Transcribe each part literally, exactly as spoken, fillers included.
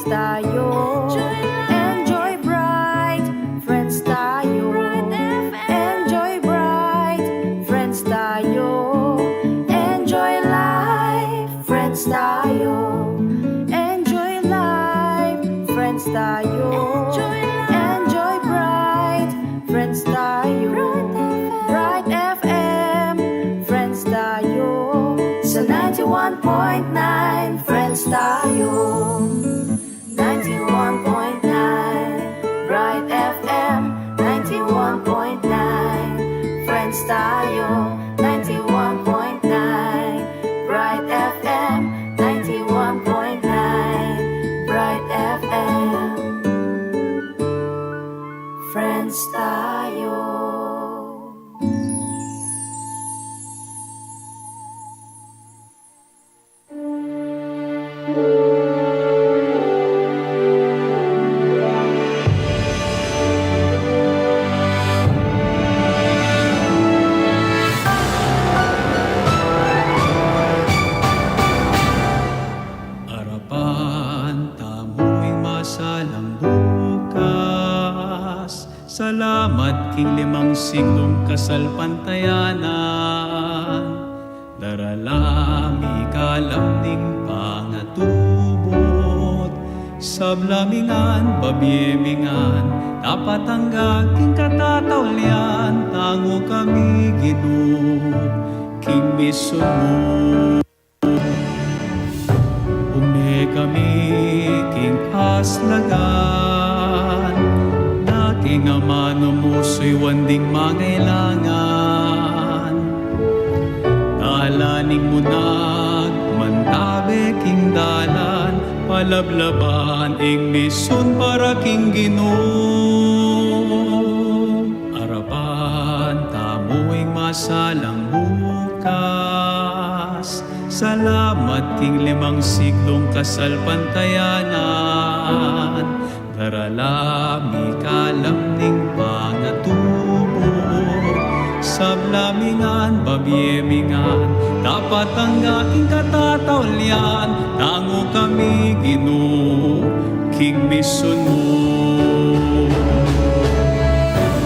tayo. Enjoy Bright, friends tayo. Enjoy Bright, friends tayo. Enjoy life, friends tayo. Enjoy life, friends tayo. Enjoy Bright, friends tayo. Bright F M, friends tayo. Sa ninety-one point nine, friends tayo. Ninety-one point nine Bright F M, ninety-one point nine, friends tayo. Ninety-one point nine Bright F M, ninety-one point nine Bright F M, friends tayo. Arapan tamu ing masalang bukas. Salamat king limang siglung kasalpantayanan. Daralan mi ing kalam ning pangatubud, sabla mi ngan, babie mi ngan, dapat angga king katataulian, tangu kami Ginu, king misun mu. Ume kami king kaslagan, na king amanu mu suyuan ding mangailangan. Dalan ning munag, mantabe king dalan, palablaban ing misun para king Ginu. Arapan tamu ing masalang bukas. Salamat king limang siglung kasalpantayanan. Daralan mi ing kalam ning pangatubud, sabla mi ngan, babie mi ngan, dapat angga king katataulian, tangu kami Ginu, king misun mu.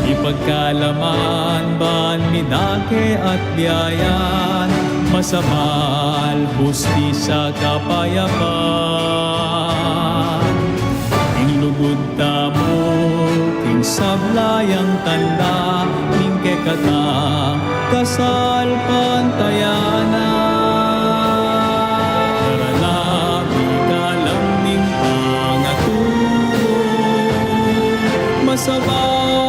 Ipagkalaman ban mi dake at biayan, masabal, hustisya, kapayapan. Ing lugud tamu king sabla yang tanda ning kekatang kasalpantayanan. Daralan mi ing kalam ning pangatubud, masabal,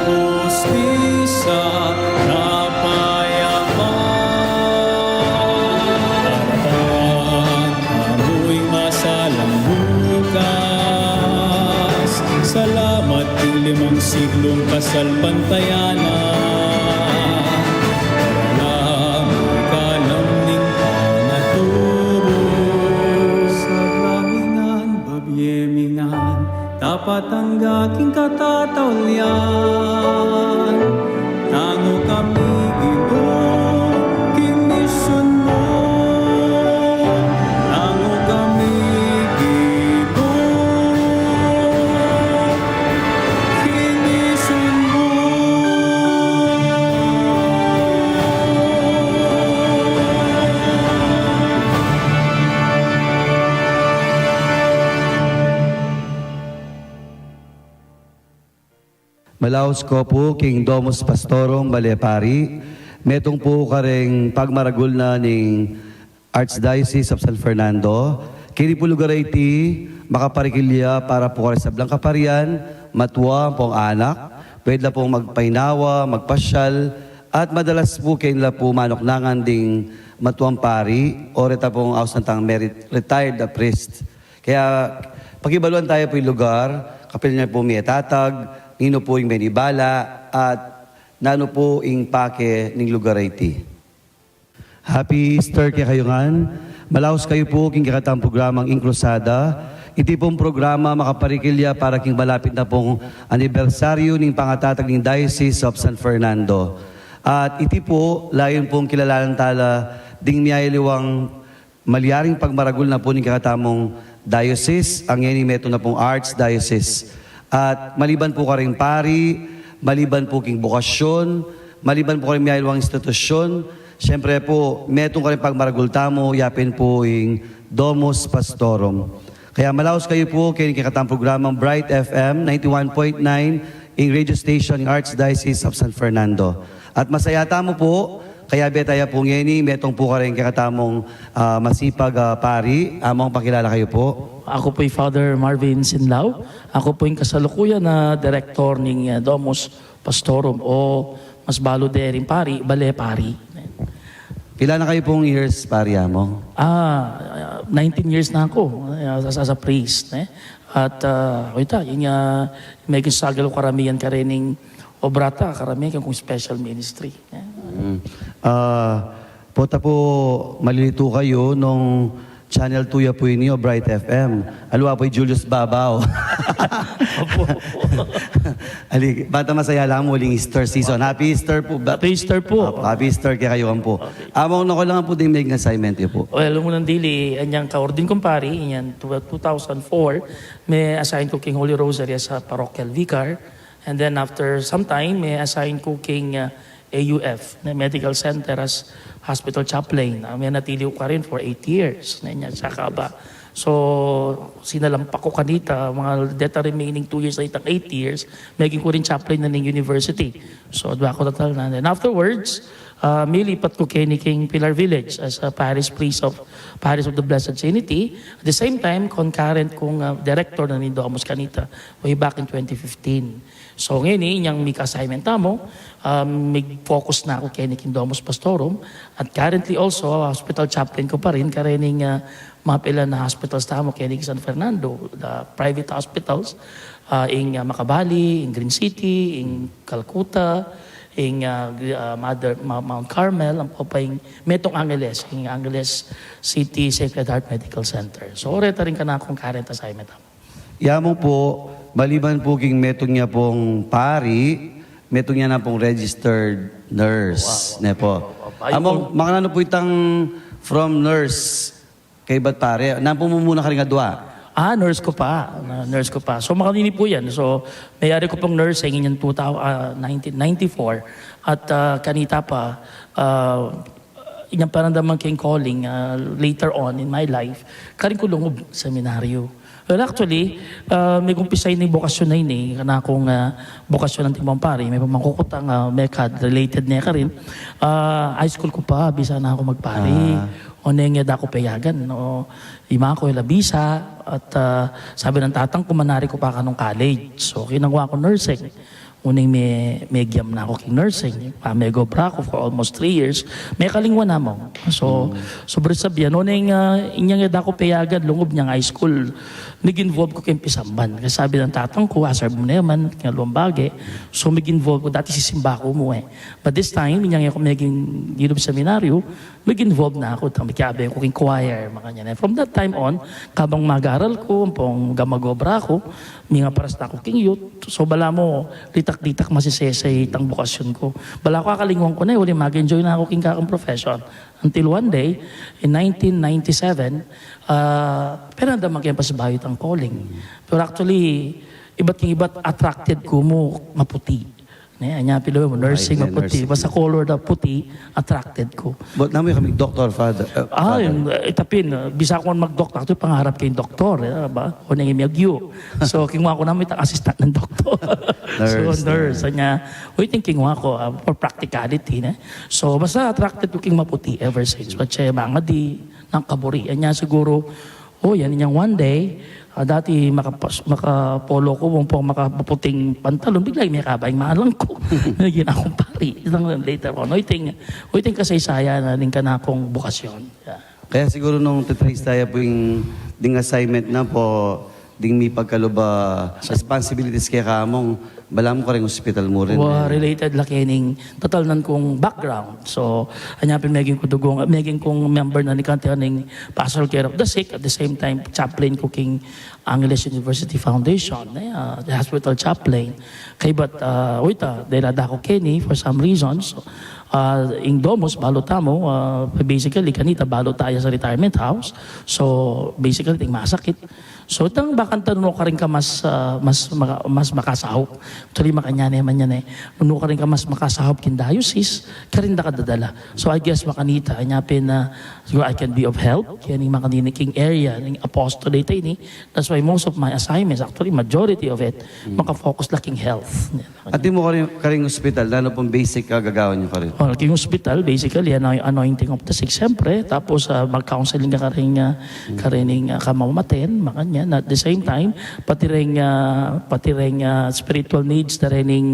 hustisya, kapayapan. Arapan tamu ing masalang bukas. Salamat king limang siglung kasalpantayanan. Daralan mi ing kalam ning pangatubud, sabla mi ngan, babie mi ngan, dapat angga king katataulian. Tangu kami Ginu, king misun mu. Tangu kami Ginu, king misun mu. Malaus ko pu king Domus Pastorum, bale pari, metung pu kareng pagmaragul na ning Archdiocese of San Fernando. Keni pu lugar a iti makaparikilya para pu kareng sablang kaparian, matua ampong anak, pwede la pung magpainawa, magpasyal, at madalas pu keni la pu manuknangan ding matuang pari, o reta pung ausan tang merit-, retired a priest. Kaya pakibaluan tayu pu ing lugar, kapilan ya pu miyatatag, ninu pu ing menibala, at nanu pu ing pake ning lugar a iti. Happy Easter kekayu ngan. Malaus kayu pu king kekatang programang Ing Krusada. Iti pung programa makaparikil ya para king malapit na pung anibersaryu ning pangatatag ning Diocese of San Fernando. At iti pu, layun pung kilalanan tala ding miyayaliwang malyaring pagmaragul na pu ning kekatamung diocese, ang ngeni metung na pung archdiocese. At maliban pu karing pari, maliban pu king bokasyon, maliban pu karing miyaliwang institusyon, siyempre pu, metung karing pagmaragul tamu, yapin pu ing Domus Pastorum. Kaya malaus kayu pu keng kekatamung programang Bright F M ninety-one point nine, ing radio station ning Archdiocese of San Fernando. At masaya tamu pu, kaya beta ya pu ngeni, metung pu karing kekatamung, ah, masipag, ah, pari, among pakilala kayu pu. Aku pu i Father Marvin Sinlao. Aku pu ing kasalukuyan na direktor ning, ah, Domus Pastorum o mas balu dering pari, bale pari. Pila na kayu pung years, pari, among? Ah, nineteen years na aku, ah, as, as a priest, eh. At, ah, oyta, ing, ah, meging struggle ku karamihan karening obra ta, karamihan keng kung special ministry, eh. Mm. Ah, pota pu malilitu kayu nung channel two ya pu ini o Bright F M. Aliwa pu i Julius Babao. Opo. Ali, bata masaya la mu, uling Easter season. Happy Easter pu. Ba- Happy Easter pu. Opo, happy Easter kekayu pu. Okay. Among, nanu la pu ding meging assignment yu pu? Well, unang dili, anyang kaordin kung pari, inyang two, two thousand four, me-assign ku king Holy Rosary as a parochial vicar. And then after some time, me-assign ku king, uh, A U F, ne, Medical Center as hospital chaplain. Ah, menatili ku karin for eight years, ne, inyang sakaba. So, sinalampak ku kanita, mga deta remaining two years na itang eight years, meging ku rin chaplain na ning university. So, dua ku total na. Then afterwards, ah, milipat ku keni king Pilar Village as a parish priest of Parish of the Blessed Trinity. At the same time, concurrent kung, ah, director na ning Domus kanita way back in twenty fifteen. So, ngeni, inyang mika assignment tamu, ah, mig-focus na ku keni king Domus Pastorum, at currently also, hospital chaplain ku pa rin, karening, ah, mapilan na hospitals tamu keni king San Fernando, the private hospitals, ah, ing, ah, Macabali, ing Green City, ing Calcutta, ing, ah, Gr-, ah, Mother, Ma-, Mount Carmel, ampo pa ing metung Angeles, ing Angeles City Sacred Heart Medical Center. So, reta rin kanakung current assignment tamu. Ya mu pu, maliban pu king metung ya pung pari, metung ya na pung registered nurse, ne pu. Wow. Among, makananu pu itang from nurse kaybat pari? Nanu pu mumuna karing adua? Ah, nurse ku pa. Na, nurse ku pa. So, makanini pu yan. So, meyari ku pung nursing inyang two thousand, ah, nineteen ninety-four. At, ah, kanita pa, ah, inyang paramdaman keng calling, ah, later on in my life, karin ku lungub seminaryo. Well, actually, ah, megumpisa ini bokasyon na ini, kanakung, ah, bokasyon antimong pari, me pamangkukutang, ah, mekad related ne karin. Ah, high school ku pa, bisa na ku magpari. Ah. Oneng e da ku peyagan, no? Ima ku, e la bisa, at, ah, sabi ning tatang ku, manari ku pa kanung college. So, kinangwa ku nursing. Uling me-, megiam na ku king nursing. Pamegobra ku for almost three years. Mekalingwan na mu. So, mm, sobra sabian, nung, ah, inyang e da ku peyagan, lungub inyang high school, nag-involve ku king pisamban. Kasi sabi ning tatang ku, "Ah, serve mu na yan, king aluang bage." So, mag-involve ku. Dati sisimba ku mu e. But this time, inyang e ku meging lugub seminaryo, mag-involve na ku, tang mikiabe ku king choir, makanyan. And from that time on, kabang mag-aral ku, ampong magobra ku, mingaparas na ku king youth. So, balamu, ditak-ditak masisese itang bokasyon ku. Balamu, akalingwan ku na, uling mag-enjoy na ku king kakung profession. Until one day, in nineteen ninety-seven, ah, pero anda man keng pasibayu itang calling. Pero actually, ibat king ibat attracted ku mu maputi. Ne, anya pin, nursing, maputi. Basta color na puti, attracted ku. But namu kami doktor, Father. Ah, Father. Yung, eh, itapin, ah, bisa ku mag-doktor. Actually, pangarap ku ing doktor, eh, ba? O nang imyagyu. So, kingwa ku namu itang assistant ning doktor. So, nurse, nurse. Anya, o, iting kingwa ku, ah, for practicality, ne? So, basta attracted ku king maputi ever since. But siya, mga di, nang kaburi. Anya siguro, o, yan inyang one day, ah, dati makapas-, makapolo ku, ampong makaputing pantalon, bigla mekaba ing manang ku. Naging akung pari. Itang later on, o, iting, o, iting kasaysayan na ning kanakung bokasyon. Yeah. Kaya siguro nung titrace taya pu ing ding assignment na pu, ding mipagkalub a responsibilities kekamu, balamu kareng hospital mu rin. Wa, eh, related la kening total nang kung background. So, anya pin meging ku dugong, meging kung member na ning kanita ning Pastoral Care of the Sick, at the same time, chaplain ku king Angeles University Foundation, eh, ah, the hospital chaplain. Kaybat, ah, wait, ah, dela da ku keni for some reasons. So, Ah, ing Domus, balu tamu, ah, basically, kanita, balu taya sa retirement house. So, basically, ting masakit. So, itang bakanta nung nukarin ka mas, ah, mas maka-, mas makasaup. Actually, makanyan e man yan e. Nung nukarin ka mas makasaup king diocese, karin da ka dadala. So, I guess, makanita, anya pin, ah, siguro I can be of help. Kaya ning makanini king area, ning apostolate ini. That's why most of my assignments, actually, majority of it, makafocus la king health. At di mu karin, karing hospital, nanu pung basic a gagawan yu karin? Well, king hospital, basically, ano, anointing of the sick, siyempre. Tapos, ah, mag-counseling ka karing, ah, karing, ah, kamamaten, makanyan. At the same time, pati ring, ah, pati ring, ah, spiritual needs da rin ning,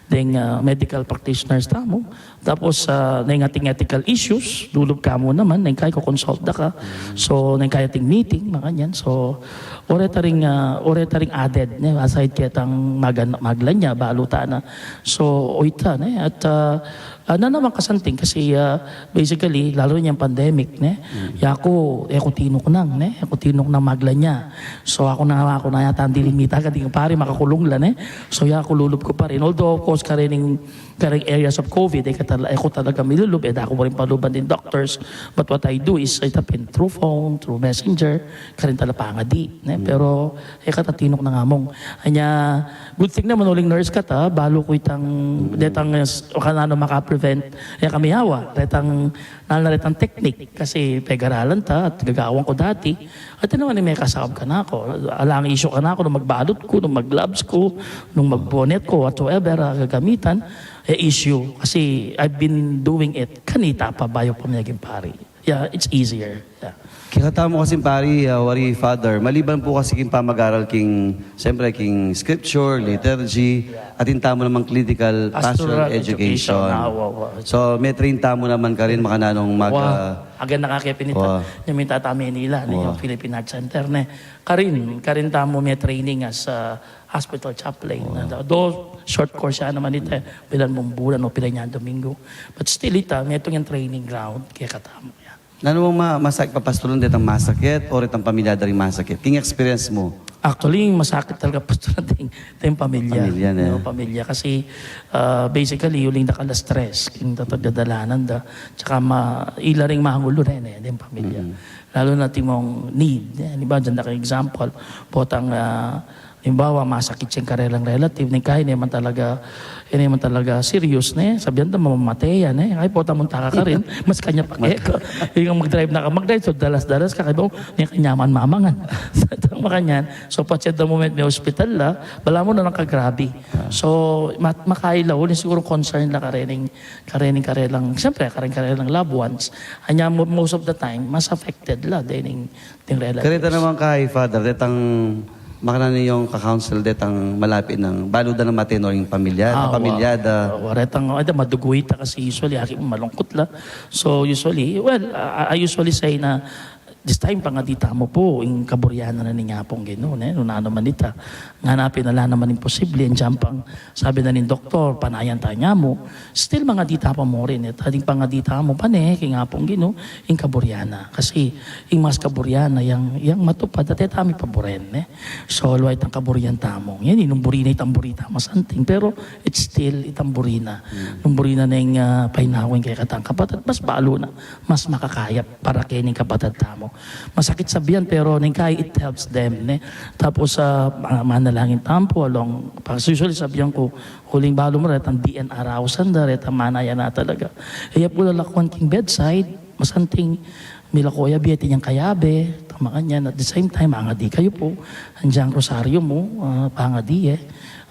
ding, ah, medical practitioners tamu. Tapos, ah, neng ating ethical issues, lulub ka mu naman, neng kai ko-consult da ka. So, neng kai ating meeting, makanyan. So, oreta ring, ah, oreta ring added, ne, aside ketang magan-, magla nya, balu ta na. So, oita, ne, at, ah, ah, na naman kasanting kasi, ah, basically, lalo rin yang pandemic, ne. Yaku, e ku tinuknang, ne, e ku tinuknang magla nya. So, aku na, aku na yata ang dilimita, kating pari, makakulung la, ne. So, yaku lulub ku pa rin. Although, of course, karing, karing areas of COVID, e ka tala-, e ku talaga milulub, e da ku pa rin paluban ding doctors. But what I do is, ita pin, through phone, through messenger, karin tala pangadi, ne? Pero, e kata tinuknang among. Anya, good thing naman uling nurse kata, balu ku itang, detang, eh, kananu maka-prevent, e kami awa, detang, nanu na detang technique, kasi pegaralan ta, at gagawan ku dati, at naman ni mekasaup kanaku, alang issue kanaku, nung magbalut ku, nung mag-gloves ku, nung mag-bonnet ku, whatsoever, ah, gagamitan, e issue, kasi I've been doing it, kanita pa, bayu pa mi naging pari. Yeah, it's easier. Yeah. Kekatamu kasing pari, ah, wari Father, maliban pu kasi king pamag-aral king, siyempre, king scripture, liturgy, atin tamu namang clinical pastoral education. Ah, wa, wa. So, me-train tamu naman karin makananung mag, ah, agen na ka ke pin ita, wa, nya minta ta Manila, ne, yung Philippine Heart Center, ne. Karin, karin tamu me-training as, ah, hospital chaplain. Wa. Do, short course ya naman ita, pilan mung bulan o pilan yang Domingo. But still ita, metung yang training ground, kekatamu. Yeah. Nanu mang ma-, masakit papastulan detang masakit o retang pamilya da ring masakit? King experience mu? Actually, masakit talaga pastulan ding, ding pamilya. Pamilya, ne? No, pamilya. Kasi, ah, basically, uling dakal a stress, king tatadadalanan da. Tsaka ma-, ila ring mangulu rin, e, ding pamilya. Lalo na timong need, e. Halimbawa, diyan da ka example, potang, ah, halimbawa, masakit yang karelang relative, ning kai, ne man talaga, e ne man talaga serious, ne? Sabian da, mamamate ya, ne? Ay, pota munta ka karin, mas kanya pa ke. Ing mag-drive na ka, mag-drive, so dalas-dalas ka, kaya ba, ne, kanya man mamangan. Sa makanyan. So, patse da moment me-hospital la, balamu na lang kagrabi. So, mat-, makaila, uling siguro concern la karening, karening karelang, siyempre, karening karelang loved ones. Anya, mo-, most of the time, mas affected la, dening, ding relatives. Kareta naman kay Father, detang makananu yung ka-counsel detang malapit nang, balu da nang mateno ring pamilya, ah, pamilya da. Wa, wa, retang, ada, madugu ita kasi usually, aki, malungkut la. So, usually, well, I, I usually say na, this time, pangadi tamu pu, ing kaburian na ning Apung Ginu, ne? Nung nanu man ita, ngana pin ala naman imposible, andiyan pang, sabi na ning doktor, panayan ta nya mu, still mangadi ta pa mu rin, e. Ating pangadi tamu pane, king Apung Ginu, ing kaburian na. Kasi, ing mas kaburian na, yang, yang matupad, at e tamu paburen, e. So, alwa itang kaburian tamu. Yan, nung buri na itang buri tamu, something. Pero, it's still itang buri na. Nung buri na neng, ah, painawa ing kekatang kapatad, mas balu na, mas makakayap para kening kapatad tamu. Masakit sabian, pero neng kai, it helps them, ne? Tapos, ah, ma-, manalangin tamu pu, along, pag usually sabian ku, uling balu mu, retang D N R house, anda, retang manayan na talaga. E ya pu lalakuan king bedside, masanting, milako ya bie, atin yang kayabe, tama kanyan, at the same time, angadi kayu pu, andiyan rosaryo mu, ah, pangadi, e.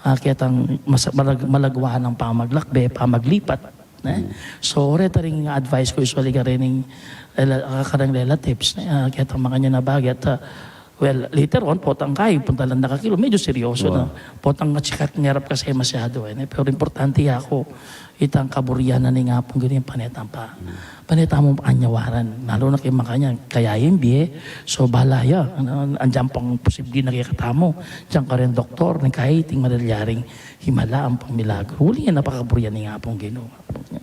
Ah, ketang mas-, malag-, malagwa nang pamaglakbe, pamaglipat, ne? So, reta ring advice ku usually karening rela-, ah, kareng relatives, ne? Ah, ketang makanyan a bage at, ah, well, later on, potang kai, puntalan da ka kinu, medyo seryoso na. Potang nga chikat ngerap kasi masyado, e, ne? Pero importante ya ku, itang kaburian na ning Apung Ginu, pane tamu pa. Pane tamu anyawaran. Lalo na keng makanyan, kaya ing bie, so bala ya. Ano, andiyan pang posible na kekatamu. Diyan kareng doktor, neng kai, atin malyaring himala ampong milagro. Uling yan, napakaburian ning Apung Ginu.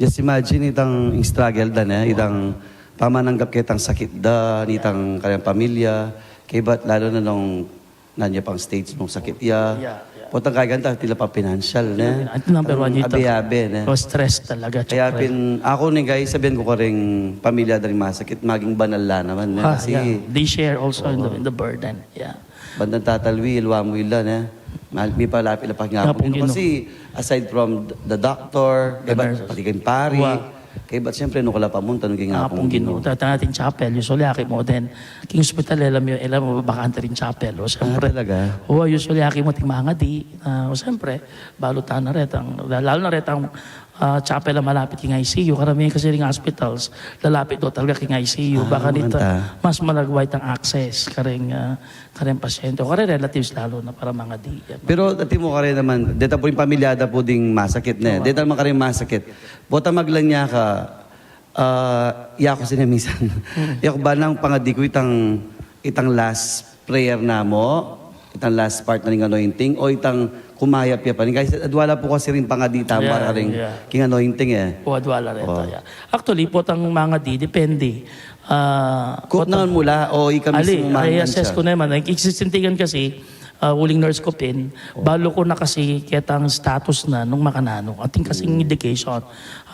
Just imagine itang struggle da, ne? Itang pamananggap ketang sakit da, nitang kareng pamilya, kaybat lalo na nung nanu ya pang stage nung sakit ya. Yeah, yeah. Potang kaya ganta, tila pa financial, ne? Ang number one ito. Abe-abe, ne? O, stress talaga, kaya siyempre. Pin, aku ne, guys, sabian ku karing pamilya da ring masakit, maging banal la naman, ne? Ah, kasi yeah. They share also in the, in the burden. Yeah. Bandang tatalwi, iluwa mu ila, ne? Mal-, mipalapit la pa kang Apung Ginu. Kasi, aside from the doctor, kaybat pati keng pari, kaybat siyempre, nu ka la pamunta, nu king Apung Ginu. Tata natin chapel, usually, aki mu din. King hospital, alam mo, alam mo, bakante rin chapel, o, siyempre. Ah, talaga? O, usually, aki mu ating mangadi, ah, o, siyempre, balu ta na retang, lalo na retang, ah, chapel a malapit king I C U, karamihan kasi ring hospitals, lalapit do talaga king I C U, baka nita, mas malagwa itang access, karing, ah, karing pasyente, o karing relatives lalo na para mangadi. Pero, atin mu karin naman, deta pu ring pamilyada pu ding masakit, ne? Deta naman karing masakit. Bota maglan ya ka, ah, ya ku sine misan. Ya ku ba nang pangadi ku itang, itang last prayer na mu, itang last part na ning anointing, o itang kumayap ya pa rin. Kasi adwa la pu kasi ring pangadi tamu para karing king anointing, e. O, adwa la reta, yeah. Actually, potang mangadi, depende. Ah, kung potang mu la, o ika mismu mangan siya. I-assess ku naman, ang ikisintigan kasi, ah, uling nurse ku pin, balu ku na kasi ketang status na nung makananu. Atin kasing indication.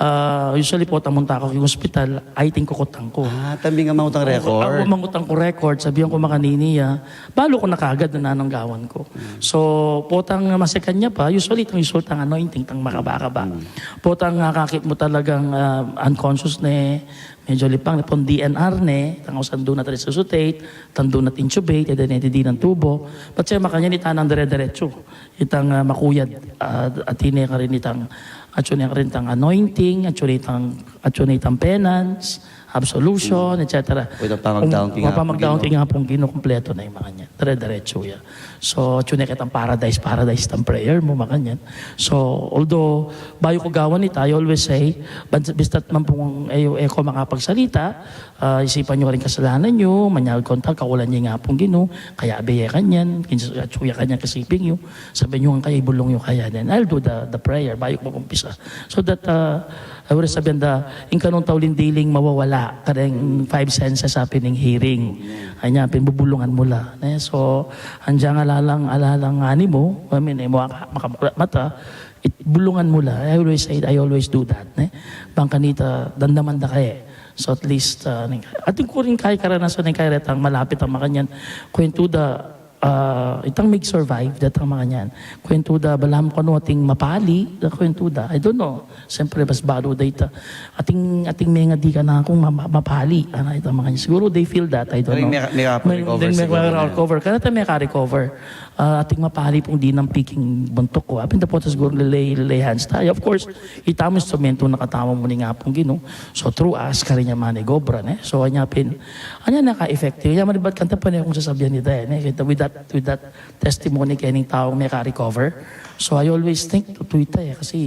Ah, usually, potang munta ku king hospital, I think kukutang ku. Ah, tambing a mangutang record. Mangutang ku record, sabian ku makanini ya. Balu ku na kagad na nanung gawan ku. So, potang masekan ya pa, usually, itang usual tang anointing, tang makaba-kaba. Potang akakit mu talagang, ah, unconscious ne, medyo lipang ne, potang D N R ne, itang ausan du na resuscitate, itang du na intubate, e dene didinan tubo. But siya makanyan, itang dire-diretsu. Itang, ah, makuyad, ah, atin ne karin itang, atsu ne karin itang anointing, atsu ne itang, atsu ne itang penance, absolution, et cetera. Itang pamagdaun king Apung Ginu, kumpletu na ing makanyan. Dire-diretsu ya. So, atsu ne ketang paradise, paradise itang prayer mu, makanyan. So, although, bayu ku gawan ita, I always say, basta man pung e, e ko makapagsalita, ah, isipan yu karing kasalanan yu, manyawad kayu, kakulan yu ing Apung Ginu, kayabe ye kanyan, kinsa-, atsu ya kanyan kasiping yu, sabian yu ngan kaya, ibulung yu kaya, then I'll do the, the prayer bayu ku mag-umpisa. So that, ah, I always sabian da, ing kanung tau lindiling mawawala, kareng five senses a pin ning hearing. Anya pin bubulungan mu la, ne? So, anjang alalang, alalang animu, I mean, e mu maka-, makamulat mata, it, bulungan mu la. I always say, I always do that, ne? Bang kanita, damdaman da ka e. So at least, ah, ning, atin ku rin kaya karanasan ning kaya retang malapit a makanyan. Kwentu da, ah, itang mig-survive, detang makanyan. Kwentu da, balamu kanu ating mapali, da kwentu da. I don't know. Siyempre, mas balu da ita. Ating, ating mengadi kanaku ma-, ma-, mapali, ana, itang makanyan. Siguro they feel that, I don't know. May, may recover. Kanita meka-recover. Ah, ating mapali pung dinampi king buntuk ku. Apin da pota siguru lay, lay hands tayo. Of course, ita mu instrumentu na katamu mu ning Apung Ginu. So, through us, karin ya manigobra, ne? So, anya pin, anya naka-effective. Anya manibat kanta pa ne kung sasabian nita, e, ne? Kita with that, with that testimony kening taung meka-recover. So, I always think to, to ita, e, kasi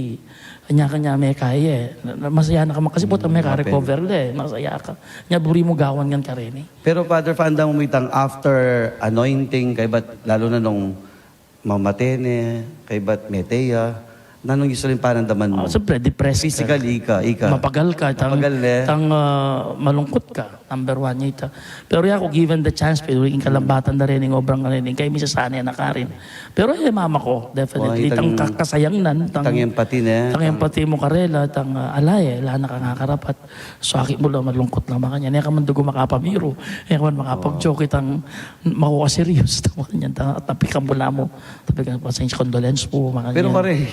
anya kanya mekaya, e. Na, na, masaya na ka man kasi potang meka-recover la, e. Masaya ka. Anya buri mu gawan ngan kareni. Pero Father, fanda mu itang after anointing, kaybat lalo na nung mamate ne, kaybat mete ya, nanung usually ing pakiramdaman mu? Ah, siyempre, depressed ka. Physically, ika, ika. Mapagal ka, tang, mapagal ne, tang, ah, malungkot ka. Number one ya ita. Pero yaku, given the chance, pero ing kalambatan da rin, ing obrang rin, ing kaya misasane na karin. Pero e, mama ku, definitely, tang ka-, kasayangnan, tang, tang empathy ne, tang empathy mu karela, tang, ah, ala e, ala na kang akarapat. So, aki mu la malungkot la makanyan. E ka man dugu makapamiru. E ka man makapag-joke, itang maku ka serious. Tama kanyan, ta-, tapi ka mu la mu. Tapi ka, pasensya, condolence pu, makanyan. Pero karin,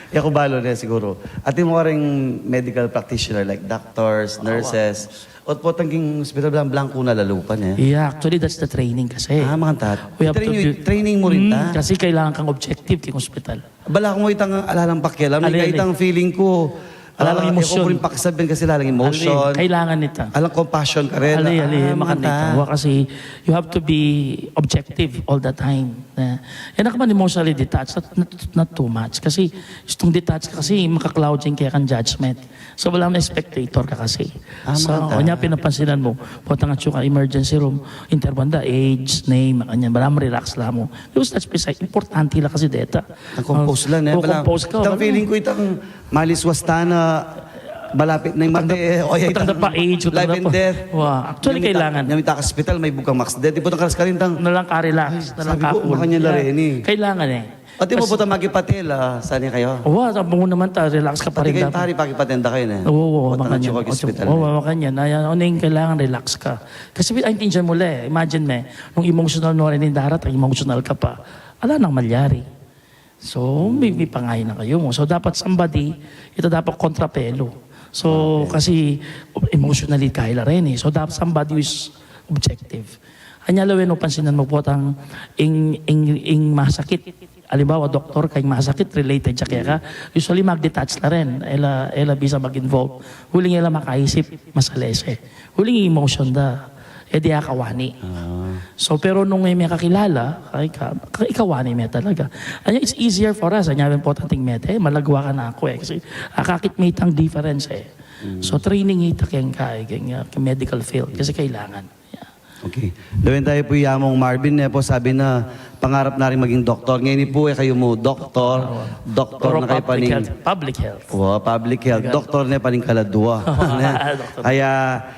yaku balu ne siguru. Atin mu karing medical practitioner like doctors, nurses, ot potang king hospital, blang-, blangku na la lupa ne. Yeah, actually, that's the training kasi. Ah, makanyan ta. We have to train, training mu rin ta. Mm, kasi kailangan kang objective king hospital. Balaku mu itang alalang pakialam, ali, ika, ali, itang feeling ku, alalang, ah, emosyon. Yaku pu rin pakisabian kasi alalang emotion. Ali, kailangan ita. Alang compassion karela. Ali, ali, ah, makanita. Wa kasi, you have to be objective all the time. E, e na ka man emotionally detached, not, not, not too much. Kasi, istung detached ka kasi, maka-cloud ya ing kekang judgment. So, balamu spectator ka kasi. Ah, so, makanita. Anya pin napansinan mu, potang atsu ka emergency room, interban da, age, name, makanyan, balamu relax la mu. Because that's precise, importante la kasi deta. Nang compose la, ne? O, compose ka, itang feeling ku, itang maliswas ta na, Malapit na yung mate, eh. O, yan, utang na pa age, utang life na and pa death. Wa, actually, kailangan. Nyamit ka hospital, may bukang max death. Di po tang karas-karin tang. Na lang ka-relax, na lang ka-cool. Sabi ko, makanyan la rin, eh. Kailangan, eh. Pati mo po tang makipatela, sani kayo? Wa, sabi mo naman ta, relax ka pa rin dapat. Pati kayo, pari, pakipatenda kayo na. Oo, oo, makanyan. Ocho, ocho, makanyan. Ay, ano yung kailangan, relax ka. Kasi, ay, intindihan mo la, eh. Imagine me, nung emotional no rin yung darat, emotional ka pa. Ala nang malyari. So, may, may pangain na kayo mo. So, dapat somebody, ito dapat kontrapelo. So, kasi emotionally kaya la rin eh. So, dapat somebody who is objective. Anya lawen, no, pansinan mo po tang ing, ing, ing masakit. Halimbawa, doktor ka, ing masakit, related siya kaya ka. Usually, mag-detach la rin. Ela, ela bisa mag-involve. Huling ela makaisip, masalese. Huling emotion da. E di akawani. Ah. So, pero nung e me kakilala, ay ka, ikawani me talaga. Anya, it's easier for us. Anya, importanteng mete, malagwa ka na ako eh. Kasi akakit me itang difference eh. So, training ita keng kai, keng, uh, keng medical field. Kasi kailangan. Yeah. Okay. Lawen tayu pu i Among Marvin, ne po, sabi na, pangarap na rin maging doktor. Ngeni pu, e kayu mu doktor, doktor na kayu pa ning public health. Public health. Wa, public health. Doktor ne pa ning kaladwa. Doktor. Kaya,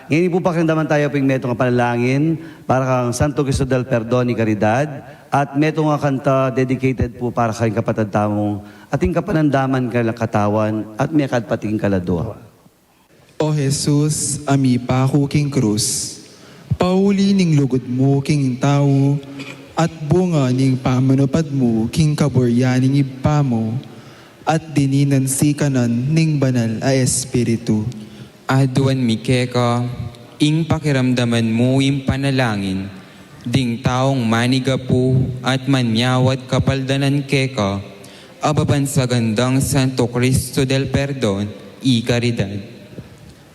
ngeni pu, pakiramdaman tayu pu ing metung a panalangin para kang Santo Cristo del Perdon y Caridad, at metung a kanta dedicated pu para kang kapatad tamung ating kapanamdaman kang katawan at mekad pati king kaladwa. O Jesus, a mipaku king krus, pauli ning lugud mu king tau, at bunga ning pamanupad mu king kaburian ning Ibpa mu, at dininan sikanan ning Banal a Espiritu. Aduan mi keka, ing pakiramdaman mu ing panalangin ding taung manigapu at manyawad kapaldanan keka, a babansagan dang Santo Cristo del Perdon y Caridad.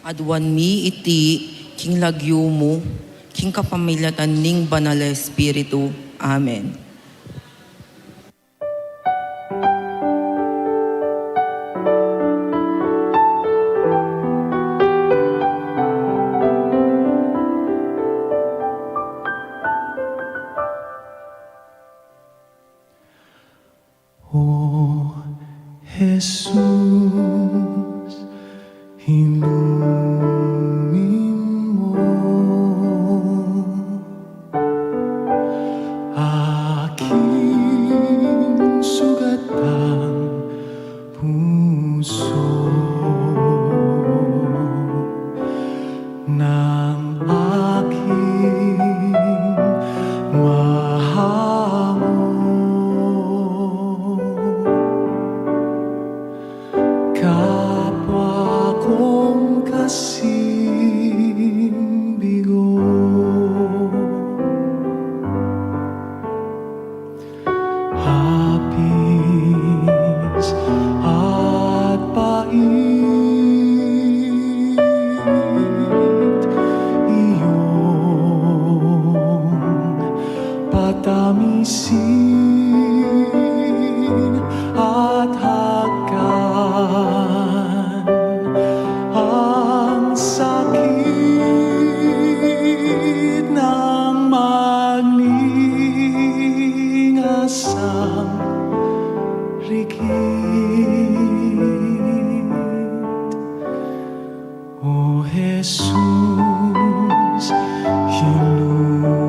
Aduan mi iti king lagyu mu, king kapamilatan ning Banal a Espiritu. Amen. O Jesus, inumin mu aking sugat at puso, nang aking mahango kapwa kong kasing bigo. Hapis at pait, iyong patamisin at hagkan ang sakit ng magningasang rikit. O Jesus, inumin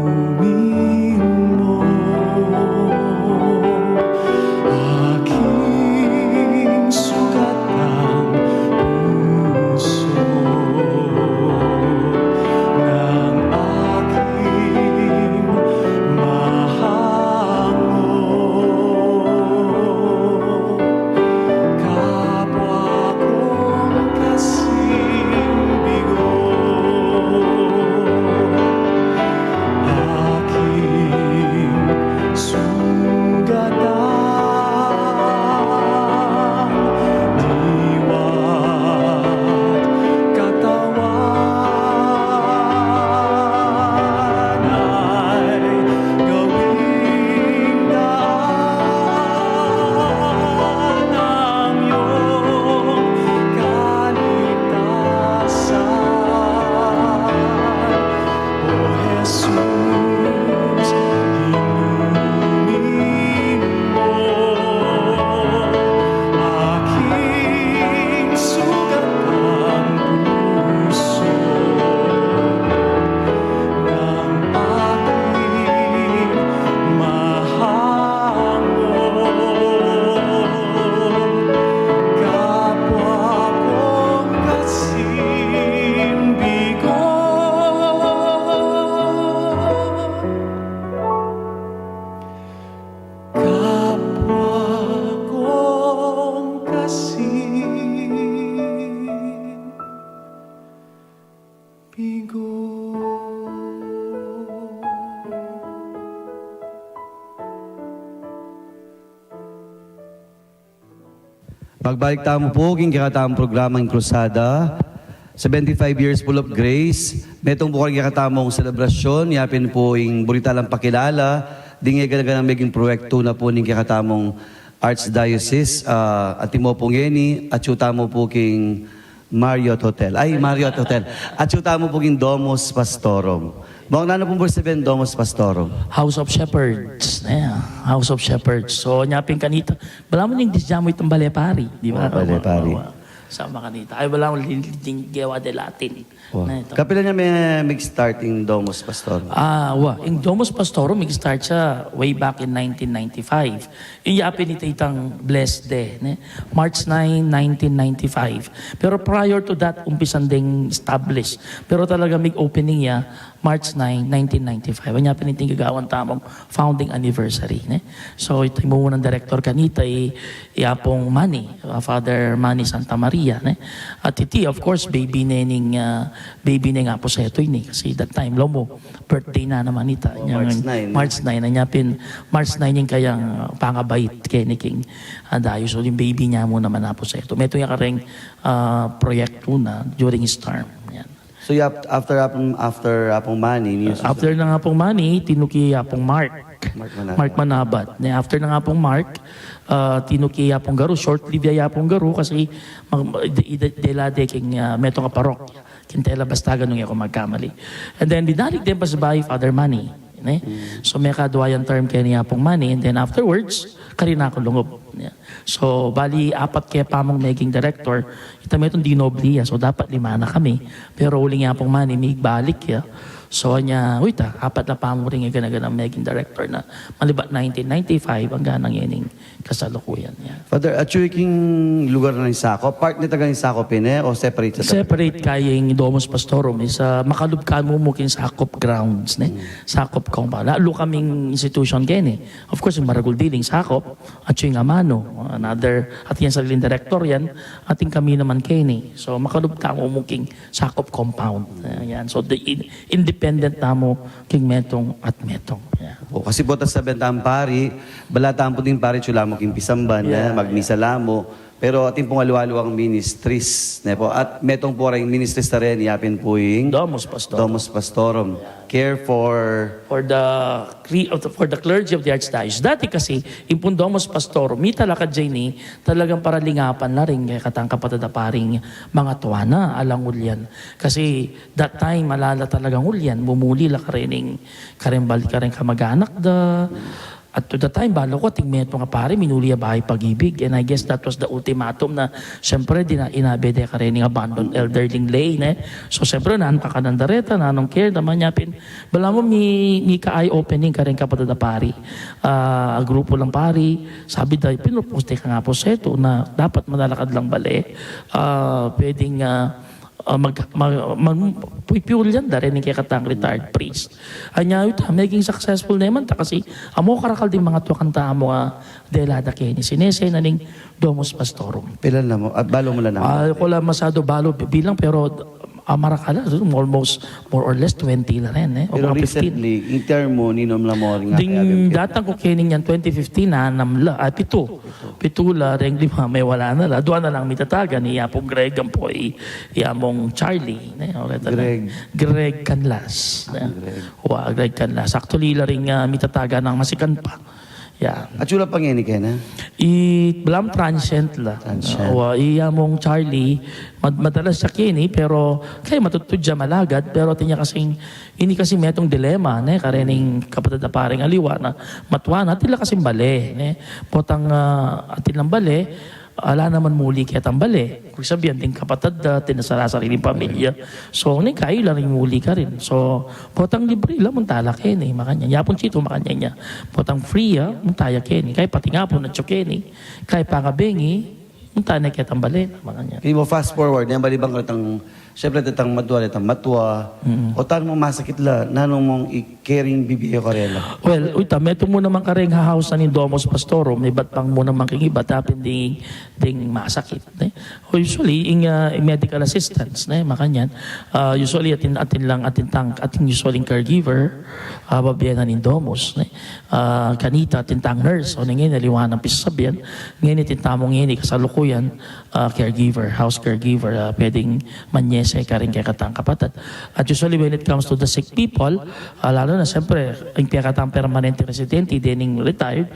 mu aking sugat ng puso, nang aking mahango Pagbalik tamu pu king kekatamung programang Cruzada, seventy-five years full of grace. Metung pu karing kekatamung selebrasyon, yapin pu ing buri talang pakilala ding gana-ganang meging proyektu na pu ning kekatamung Archdiocese, ah, antimo pu ngeni, atyu tamu pu king Marriott Hotel. Ay, Marriott Hotel. Atyu tamu pu king Domus Pastorum. Bang nanu pung ibig sabihin Domus Pastorum? House of Shepherds. Yeah, House of Shepherds. So, nya pin kanita, balamu ning disya mu itang bale pari, di ba? Oh, bale pari. Wa, wa. Sama kanita. Ay, balamu lin-, lin-, gewa de Latin. Wa. Na ito. Kapilan ya me-, mig-start ing Domus Pastorum? Ah, wa. Ing Domus Pastorum, mig-start siya way back in nineteen ninety-five. Ing yapin ita itang Blessed Day, ne? March nine, nineteen ninety-five. Pero prior to that, umpisan deng establish. Pero talaga mig-opening ya, March nine, nineteen ninety-five. Anya pin ita ing gagawan tamung founding anniversary, ne? So, ita ing mumunang director kanita i, i Apung Manny, uh, Father Manny Santa Maria, ne? At iti, of course, baby ne ning, uh, baby ne ning Apu Seto ini. Kasi that time, lomo, birthday na naman ita. Oh, nya March nine, ne? March nine, anya pin, March nine ing kayang, uh, pangabait keni king, uh, dayos. So, ing baby nya mu naman Apu Seto. Metung ya kareng, uh, proyektu na during his term. Yan. So, yap-, after Apung, after Apung Manny, ni After nang Apung Manny, tinuki Apung Mark. Mark Manabat. Mark Manabat. Ne, after nang Apung Mark, ah, tinuki Apung Garu, short-lived ya Apung Garu kasi mag-, ide-, ide-, dela de king, ah, metung a parokya. King Tela Bastagan nung e ku magkamali. And then, binalik de pasibayu Father Manny. Ne? Mm. So, mekadwa yang term keni Apung Manny, and then afterwards, karin na ku lungub. Yeah. So, bali, apat ke pamung meging director, ita metung dinoble ya. So, dapat lima na kami. Pero uling Apung Manny, migbalik ya. So, anya, uy, ta, apat na pamu ring gana-ganang meging director na malibat nineteen ninety-five anggang ngening kasalukuyan ya. Father, atyu king lugar na ning sakop, part ne taga ning sakop ini, o separate sa Separate kaya ing Domus Pastorum, is, ah, makalub ka mu mu king sakop grounds, ne? Mm. Sakop compound. Lalu kaming institution keni. Of course, ing maragul dili ing sakop, atyu ing amanu, another, atin yang sariling director yan, atin kami naman keni. So, makalub tamu mu king sakop compound. Ayan. So, the in-, independent tamu king metung at metung. Yeah. O, kasi butas sa bentang pari, bala tamu ding pari, atyu la mu king pisamban, Yeah, eh, magmisa yeah. la mu. Pero atin pung aliwa-aliwang ministries, ne pu. At metung pu ring ministries na rin, yapin pu ing Domus Pastorum. Domus Pastorum. Care for For the cre-, of the, for the clergy of the Archdiocese. Dati kasi, ing pung Domus Pastorum, mita la ka dyan ini, talagang para lingapan la rin kekatang kapatad a paring mangatua na, alang ulian. Kasi that time, ala la talagang ulian, mumuli la karening, kareng bal-, kareng kamag-anak da. At to the time, balu ku ating metung a pari, minuli ya bayu Pag-ibig. And I guess that was the ultimatum na, siyempre, dina-, inabe de karening abandoned elderly lay, ne? So, siyempre, nanung kakanan da reta, nanung care, naman nya pin, balamu mi, mika eye-opening kareng kapatad a pari. Ah, grupu lang pari, sabi da, pinropose de kang Apu Seto na dapat manalakad lang bale. Ah, pwedeng, ah, ah, mag-, mag-, mag-, puypuyulan da reni kekatang retired priest. Anya ita, meging successful naman ta kasi, amu karakal ding mangatua kanta amu a dela da keni. Sinese na ning Domus Pastorum. Pilan la mu? At balu mu la naman? Ah, aku la masyado balu bi-, bilang, pero, ah, marakal la, almost more or less twenty la rin, eh. O Pero mga fifteen. Recently, ing term mu, ninum la mu rin nga Ding kaya bibigyan? Datang ku keni ngan twenty fifteen, anam la, ah, pitu. Pitu la, reng lima, mewala na la. Dua na lang mitatagan, i Apung Greg, ampo i, i Among Charlie, ne? O, reta na. Greg. Greg Canlas, ne? Greg. Wa, Greg Canlas. Actually, la ring, ah, mitatagan nang masikan pa. Yan. Atyu la pa ngeni keni? I, balamu transient la. Transient. Wa, i Among Charlie, mad-, madalas ya keni, pero kaya matutud ya malagad, pero atin ya kasing, ini kasi metung dilema, ne, karening kapatad a paring aliwa na, matua na, atin la kasing bale, ne. Potang, ah, atin lang bale, ala naman muli ketang bale. Ibig sabihin, atin kapatad da, atin sara-sariling pamilya. So, ne, kayu la ring muli karin. So, potang libre la, munta la keni, makanyan. Yapun situ, makanyan ya. Potang free, ah, munta ya keni. Kaya pati nga pu, atyu keni. Kaya pangabengi, munta ne ketang bale, makanyan. Kaya mo fast forward, yan bali bang karetang Siyempre, itang matua, itang matua. Mm. O tanu mung masakit la, nanu mung i-caring bibie karela? Well, uy, ta, metung mu naman kareng ha-house na ning Domus Pastorum, ibat pang mu naman king ibat, apin ding, ding masakit, ne? O usually, ing, ah, ing medical assistance, ne? Makanyan. Ah, usually, atin, atin lang, atin tang, atin usually ing caregiver, ah, babie na ning Domus, ne? Ah, kanita, atin tang nurse, o ngeni, aliwa nang pisasabian, ngeni, atin tamu ngeni, kasalukuyan, ah, caregiver, house caregiver, ah, pwedeng manyese karing kekatang kapatad. At usually when it comes to the sick people, ah, lalu na siyempre, ing kekatang permanente residente, dening retired,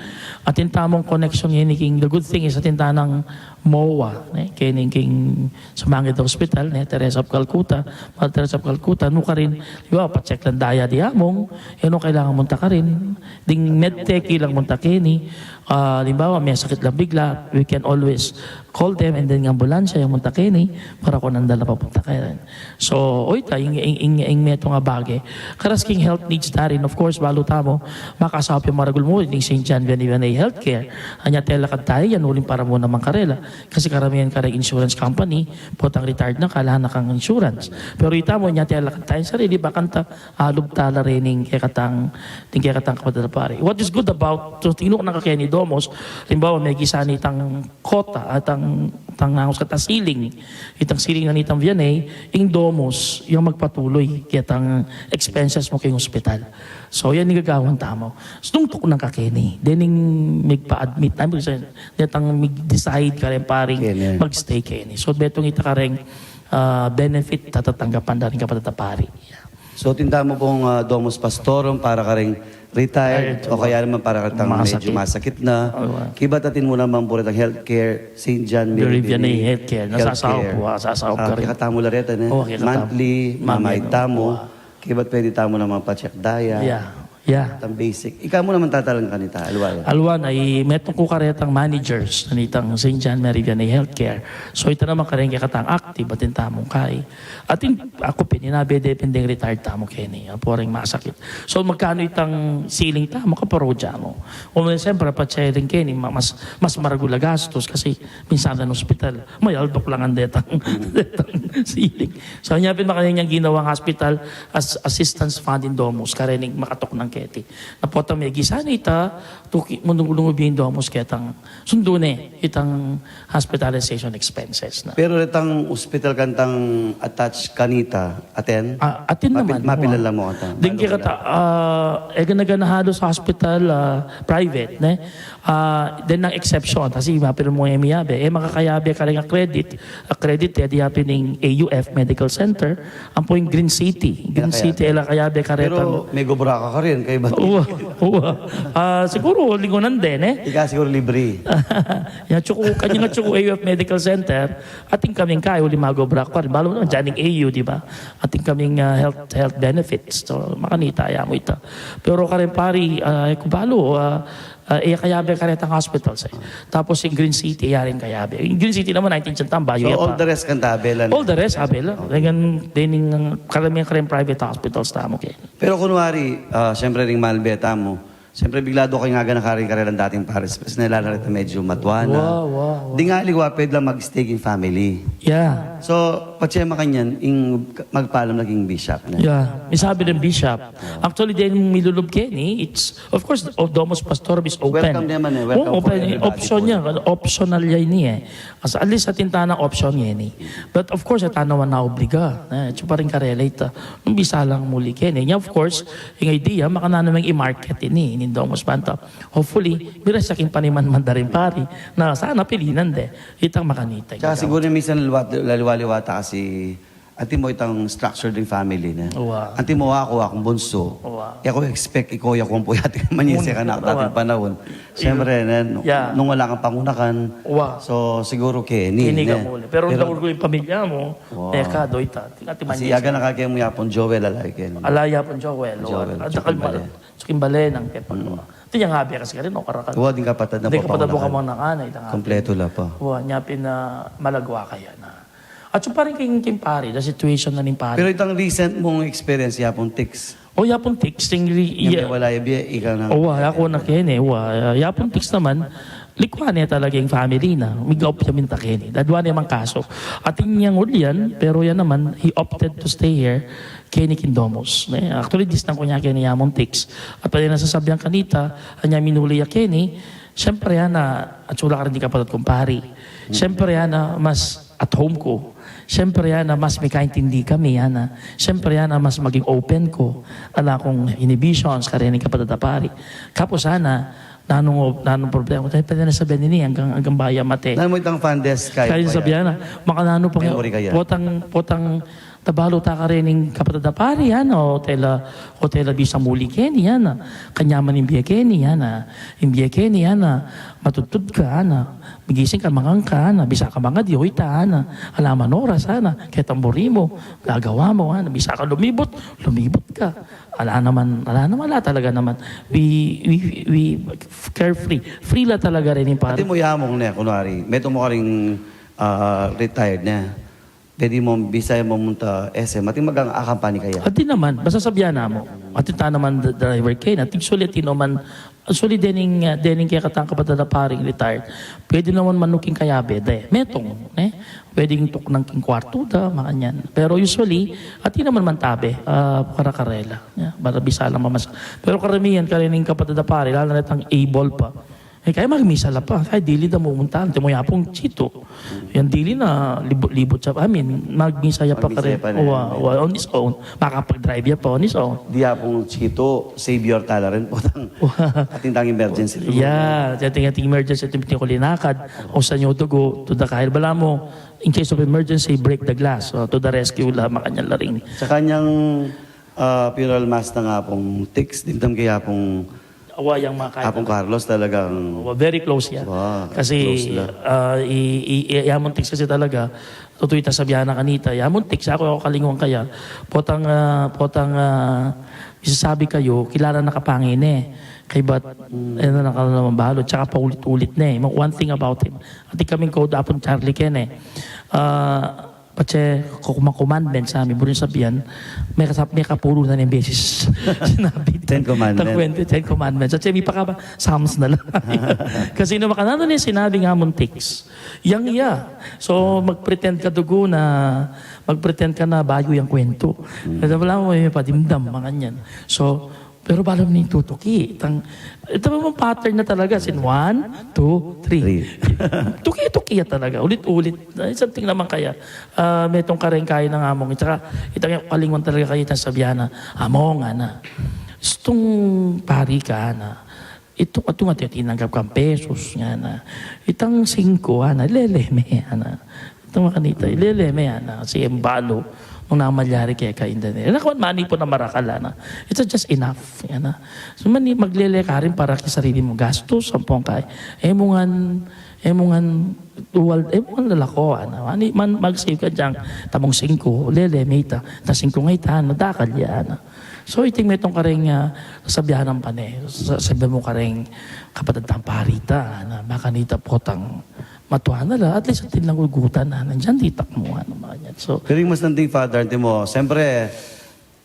atin tamung connection ngeni king, the good thing is atin tanang MOA, ne, keni king sumangit a hospital, ne, Teresa of Calcutta, Mother Teresa of Calcutta, nu karin, di ba, pa-check lang daya di amung, e nu kailangan munta karin, ding medtech lang munta keni, ah, halimbawa, may sakit lang bigla, we can always call them and then ing ambulansya yang munta keni, para kunan da la papunta keni. So, oy ta, ing, ing, ing, ing metung a bage. Karas king health needs da rin, of course, balu tamu, makasaup yang maragul mu, ding Saint John Vianney Vianney Healthcare. Anya telakad tayu yan, uling para mu naman karela. Kasi karamihan kareng insurance company, potang retired na ka, ala na kang insurance. Pero itamu, anya telakad tayu yan, sarili, bakanta, alub tala rening kekatang, ding kekatang kapatad a pari. What is good about, so, tinuk na ka keni Domus, halimbawa, megisa ne itang kota, itang, itang nangus kata ceiling, itang ceiling na nitang Vianney, ing Domus, yang magpatuloy, ketang expenses mu keng hospital. So, yan ing gagawan tamu. So, nung tuknang ka keni, dening migpa-admit, I mean, detang mig-decide kareng paring keni, mag-stay keni. So, metung ita kareng, ah, benefit tatatanggapan da ring kapatad a pari. So, atin tamu pung, ah, Domus Pastorum para kareng retired, retired, o kaya naman para kareng medyo masakit na. Kibat atin mu naman pu retang healthcare, Saint John Mary Vianney Healthcare. Nasasaup pu, ah, sasaup karin. Kekatamu la reta, ne? Monthly, mamaid tamu. Kibat pwede tamu naman pa-check daya. Yeah. Yeah. Itang basic. Ika mu naman tatalan kanita, aliwa. Aliwa na, i-, metung ku karetang managers na nitang Saint John Mary Vianney Healthcare. So, ita naman kareng kekatang active, atin tamung kai. Atin, aku pin, inabe de pin ding retired tamu keni, apu reng masakit. So, magkanu itang ceiling tamu, kaparodya mu. O, siyempre, pa-check rin keni, ma-, mas, mas maragul a gastus kasi minsan ing hospital, mayaldok lang ang detang, detang ceiling. So, anya pin makanyan yang ginawang hospital as-, assistance fund ing Domus, karening makatuknang keti. Na potang megisa ne ita, tuki, munung-unung ubing Domus ketang sundu ne, itang hospitalization expenses na. Pero itang hospital kantang attached kanita, atin? Ah, atin naman, mapi-, mapilan la mu ata? Ding kekata, ah, e gana-gana halos hospital, ah, private, ne? Ah, den nang exception, kasi mapil mu e miyabe, e makakayabe kareng accredit, accredit, e di yapin ing A U F Medical Center, ampo ing Green City. Green City, e la kayabe karetang. Pero megobra ka karin, kaibat. Uwa, uwa. Ah, siguru, lingunan den, e. Ika siguru libre. Yang atsu ku, kanyang atsu ku A U F Medical Center, atin kaming kai, uli magobra ka karin. Balu naman, dyan ing A U, di ba? Atin kaming, ah, health, health benefits. So, makanita ya mu ita. Pero kareng pari, ah, e ku balu, ah, ah, e kayabe karetang hospital, e. Tapos ing Green City, e ya rin kayabe. Ing Green City naman, nineteen Chantan, bayu ya pa. So, all the rest kanta, abe la na? All the rest, abe la. Okay. Dengan, dening, ah, karamihan kareng private hospitals tamu keni. Pero kunwari, ah, siyempre, ring malbe tamu, siyempre, bigla do kayang agana karin karelang dating paris, kasi nailalan reta medyo matua na. Wa, wa, wa. Ding aliwa, pwede lang mag-stay king family. Yeah. So, patse makanyan, ing magpaalam na king bishop na. Yeah. Isabi ning bishop. Actually, den milulub keni, it's, of course, o, Domus Pastorum is open. Welcome naman, e. Welcome for everybody. Option ya, optional ya ini, e. As, at least, atin tana option ngeni. But of course, e tana naobliga, e, atsu pa rin karela ita. Nung bisa lang muli keni. Nya, of course, ing idea, makananu meng i-market ini, ning Domus banta. Hopefully, miras ya king paniman man da ring pari, na sana pilinan de. Itang makanita. Tsaka siguru minsan laliwa-, laliwa-liwa ta kasi, antimo itang structure ding family na. Wa. Antimo aku, akung bunsu. Wa. E ku expect, ikaw ya ku ampo ating manyese kanak dating panaun. Siyempre, ne, nung wala kang pangunakan. Wa. So, siguro keni, keni ka muli. Pero nung ing pamilya mu, e ka do ita. Kasi agana ka keni mu Yapun Joel, ala ya keni. Ala Yapun Joel, wa. Joel, tsaka ing bale. Tsaka ing bale nang kepang. Iti yang abe kasi karin, o, karakan. Wa, ding kapatad na, ding kapatad na, ita nga. Kompleto la pa. Wa, nya pin, ah, malagwa kaya na. Atsu pa rin king, king pari, the situation na ning pari. Pero itang recent mung experience, Yapun Tix. O, Yapun Tix, ing re-, iya, wala ya bie, ika na. O, wa, aku na keni, wa, Yapun Tix naman, Likwan ne talaga ing family na, migaup ya minta keni. Dadwa ne mang kaso. Atin yang ulian, pero yan naman, he opted to stay here, keni king Domus. Ne? Actually, disnan ku ne keni ya Among Tix. At pwede na sasabian kanita, anya minuli ya keni, siyempre, ana, atsula karin ding kapatad kumpari. Siyempre, ana, mas at home ku. Siyempre, ana, mas mikaintindi kami, ana. Siyempre, ana, mas maging open ku. Ala kung inhibitions, karin ding kapatad a pari. Kapus, ana, nanung, nanung problema. Tayo pwede na sabian ini, anggang, anggang baya mate. Nanu mu itang fondest kaya? Kaya sabian na, makananu pang, potang, potang, tabalu ta karin ding kapatad a pari, ana, o tela, o tela bisa muli keni, ana. Kanyaman ing bie keni, ana. Ing bie keni, ana. Matudtud ka, ana. Migising ka, mangan ka, ana. Bisa ka mangadi, o ita, ana. Ala man oras, ana. Ketang buri mu, gagawa mu, ana. Bisa ka lumibut, lumibut ka. Ala naman, ala naman, ala talaga naman. We, we, we carefree. Free la talaga rin ing pari. Atin mu ya Among ne, kunwari, metung mu karing, ah, retired ne. Pwede mu, bisa mu munta S M. Atin magang akampani kaya? Atin naman, basta sabian na mu. Atin ta naman d-, driver keni, atin sulit, atin naman, sulit dening, ah, dening kekatang kapatad a paring retired. Pwede naman manuking kayabe, de. Metung, ne? Pwedeng tuknang king kwartu da, makanyan. Pero usually, atin naman mantabe, ah, para karela. Ya, para bisa lang mamasa. Pero karamihan, karin ding kapatad a pari, lalo na itang able pa. Eh, kaya magmisa la pa, kaya dili da mumunta, antimo ya pung Chito. Yan dili na libut-libut ya, I mean, magmisa ya pa karin. Magmisa ya pa ne. Wa, wa, on his own. Makapag-drive ya pa on his own. Di ya pung Chito, savior tala rin, potang. Atin tang emergency. Ya, atin, atin emergency, atin, atin ko linakad, o sa nyo to go to the kahil. Balamu, in case of emergency, break the glass, o, to the rescue la, makanyan la rin. Sa kanyang, ah, funeral mass na nga pung Tix, dimdam kaya pung Awa yang mga kahit Apong ano. Carlos talagang Awa, very close yan. Wow, kasi, close la. Ah, i, i, i, ya Among Tix kasi talaga, tutuy ta sabian na kanita, ya Among Tix, aku, aku kalingwan kaya. Potang, ah, potang, ah, misasabi kayu, kilala na ka pa ngeni. Kaybat, eh, na, nakala naman balo, tsaka paulit-ulit ne. One thing about him. Atin kaming code, Apong Charlie keni. Ah, Patse, ku-, mga commandments, sa mi, buring sabian, mekasa-, mekapuru na ning beses sinabi. Ten Commandments. Ten Commandments. Patse, mipakaba, Psalms na lang. Kasi nung makananu ne sinabi ing Among Tix, yang iya. So, mag-pretend ka dugu na, mag-pretend ka na bayu yang kwento. Kasi wala mo, may padimdam, makanyan. So, pero balu mu ning tutuki. Itang, ita mu pattern na talaga. Sin one, two, three. Three. Tuki-tuki ya talaga. Ulit-ulit. Ay, something naman kaya. Ah, metung kareng kain nang Among. Tsaka, itang kalingwan talaga kayu itang sabian na, "Among, ana. Istung pari ka, ana. Itung, atung atin tinanggap kang pesos, ngana. Itang singko, ana. Lele me, ana." Itang makanita, ilele me, ana, si Embalo, nung namalyari keka, inda ne. Nakuan, manipun a marakal, ana. It's just enough, ana. So, mani, maglele ka rin para king sarili mu gastus, ampong kay, e mu ngan, e mu ngan, dual, e mu ngan lalako, ana. Mani, man, mag-save ka diang tamung singko, lele me ita, ta singko nga ita, ana, dakal ya, ana. So, iting metung kareng, ah, sabian nang pane, sa-, sabian mu kareng kapatad tang pari ta, ana, makanita potang, matua na la, at least atin lang ugutan na, nandiyan ditak mu, ano, mga ganyan. So, pero ing mas nanding, Father, antimo, siyempre,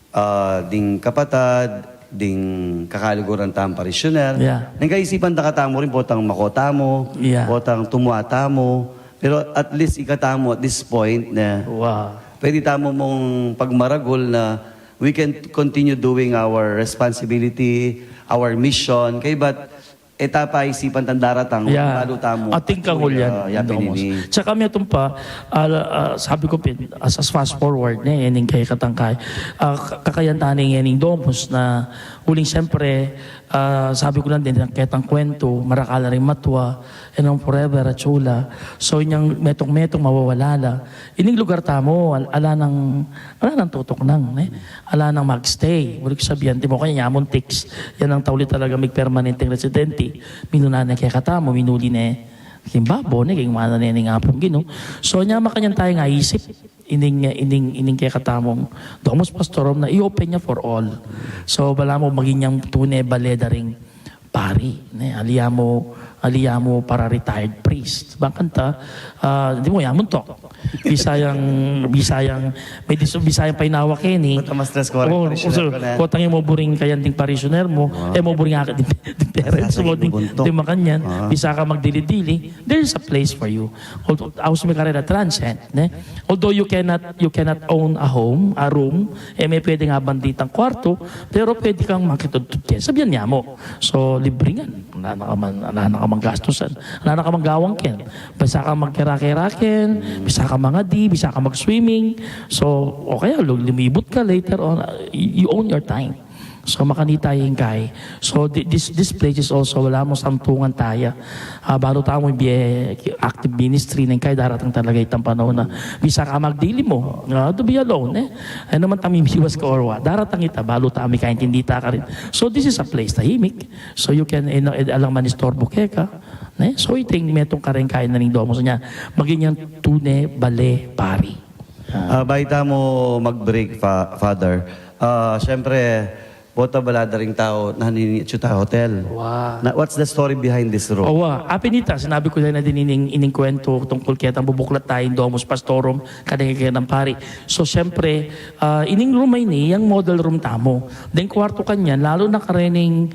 ah, ding kapatad, ding kakaluguran tang parishioner, yeah, neng kaisipan da katamu rin, potang mako tamu, yeah, potang tumua tamu, pero at least ikatamu at this point na, wow, pwede tamu mung pagmaragul na we can continue doing our responsibility, our mission, kaybat e ta pa isipan tang daratang, yeah, balu tamu. Atin kang ulian, ah, yapin Domus ini. Tsaka metung pa, ah, ah, sabi ku pin, as, as fast forward, ne, ining kekatang kay, ah, ka-, kakayan ta ne ining Domus na uling siyempre, ah, sabi ku na din, ketang kwentu, marakal la ring matua, e nang forever atsula. So, inyang metung-metung mawawala la. Ining lugar tamu, al-, ala nang, ala nang tutuknang, ne? Ala nang magstay. Buri ku sabian, antimo kaya, Among Tix, yan ang tauli talaga migpermanenteng residente. Minuna ne kekatamu, minuli ne king babo, ne, king mana ne ning Apung Ginu. So, nya makanyan taya ing aisip, ining, ining, ining kekatamung Domus Pastorum na i-open ya for all. So, balamu maging yang tune bale da ring pari, ne? Ali ya mu, ali ya mu para retired priest. Bakanta, ah, di mu ya muntok. Bisayang, Bisayang, may disu, Bisayang painawa keni. Mata mas tres kuarenta, oh, parishioner so, ko na. Kotang e mu buring kayan ding parishioner mu, e mu buring akit ding, ding parents mu, ding, ding makanyan. Bisa ka magdili-dili, there is a place for you. Although, aus mi karela transient, ne? Although you cannot, you cannot own a home, a room, e me pwedeng abanditang kwartu, pero pwede kang makitudtud ken. Sabian ya mu. So, libre ngan. Ala na ka man, ala na ka man gastusan. Ala na ka man gawang ken. Bisa ka magkera-kera ken, bisa ka mangadi, bisa ka mag-swimming. So, o kaya, lu-, lumibut ka later on, uh, y-, you own your time. So, makanita ya ing kai. So, thi-, this, this place is also, ala mu, santungan taya. Ah, balu tamu bie active ministry neng kai, daratang talaga itang panaun a bisa ka magdili mu. Ah, to be alone, e. E naman tamu miwas ka orwa. Daratang ita, balu tamu kaintindi ta karin. So, this is a place tahimik. So you can, e, no, e, alang manistorbu keka, ne? So iting metung kareng kanan ning domus a maging yang tune bale pari. Ah, bayu tamu mag-break, fa-, Father. Ah, siyempre, bota bala da ring tau, nanini, atsu ta hotel. Wa. Na, what's the story behind this room? Wa, apin ita, sinabi ku na din ining, ining kuwentu tungkul ketang bubuklat tayung Domus Pastorum, kareng kekang pari. So, siyempre, ah, ining room a ini, yang model room tamu. Deng kwartu kanyan, lalu na karening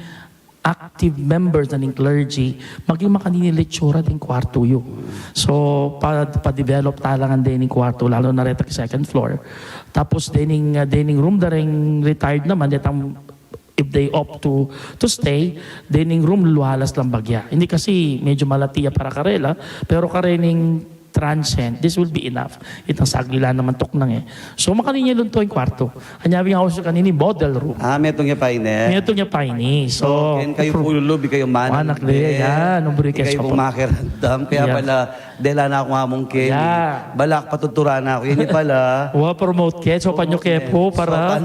active members na ning clergy, maging makanini itsura ding kwartu yu. So, pa, pa-develop talangan dening kwartu, lalu na reta ki second floor. Tapos dening, ah, dening room da reng retired naman, detang if they opt to, to stay, dening room lualas lang bagya. Hindi kasi medyo malati ya para karela, pero karening transient, this will be enough. Itang saglit la naman tuknang e. So, makanini lunto ing kwartu. Anya, bing aus kanini model room. Ah, metung ya pa ini. Metung ya pa ini. So, so, ken kayu pu lulu, bikayu manakit. Manakit, yan, umbre. Bikayu pu makiramdam. Kaya pala, dela na ku ngamung ken. Yeah. Balak patuturan na ku. Ini pala. Wa, promote ke. So, panyo ke pu para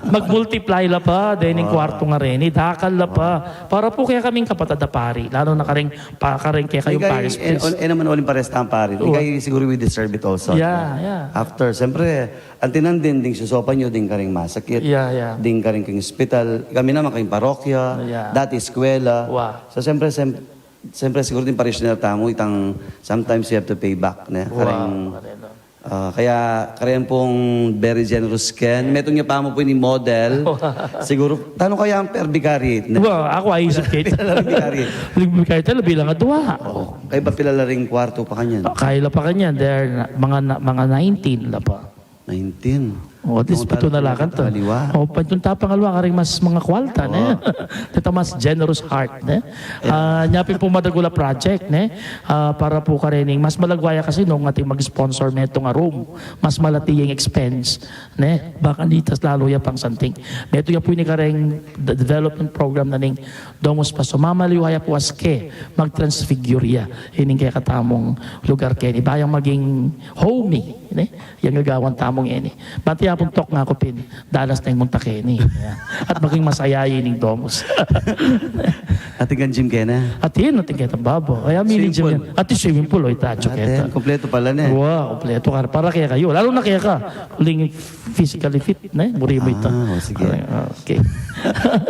mag-multiply la pa. Dening kwartu nga reni. Dakal la pa. Para pu kekaming kapatad a pari. Lalu na kareng pa, kareng kekayung parish priest. E, e naman uling paresta ing pari. Wa. Ikay siguru we deserve it also. Yeah, yeah. After, siyempre, antinan din, ding susopan yu, ding kareng masakit, yeah, yeah, ding kareng keng ospital. Kami naman keng parokya, yeah, dati eskwela. Wa. So, siyempre, siyem-, siyempre, siguru ding parishioner tamu, itang sometimes you have to pay back, ne? Wa, kareng, kareno. Ah, kaya, kareng pung very generous ken. Metung ya pa mu pu ini model. Siguru, tanu kaya ing per vicariate, ne? Wa, aku aisip ke ita. Pila la ring vicariate? Ring vicariate, labi lang a dua. O, kaya ba pila la ring kwartu pa kanyan? Kaya la pa kanyan, there, mga na, mga nineteen la pa. Nineteen. O, at least pitu na la kanita. Aliwa. O, pa itang tapang aliwa, kareng mas mga kwalta, ne? Deta mas generous heart, ne? Yeah. Ah, nya pin pu madagul a project, ne? Ah, para pu karening mas malagwa ya kasi nung atin mag-sponsor metung a room, mas malati yang expense, ne? Baka nitas lalu ya pang santing. Metung ya pu ini kareng de-, development program na ning Domus Pastorum, mamaliwa ya pu aske mag-transfigure ya ining kekatamung lugar keni. Ba yang maging homey, ne? Yang gagawan tamu ngeni. Bati apung tok nga ku pin, dalas na ing munta keni. At maging masaya ining domus. Atin kang gym keni? Atin, atin ketang babo. Ay, mini gym yan. Atin swimming pool, o, ita, atsu keta. Atin, kompletu pala, ne? Wa, kompletu ka. Para kekayu. Lalu na keka. Uling physically fit, ne? Muri mu ita. Ah, o, sige. Ah, okay.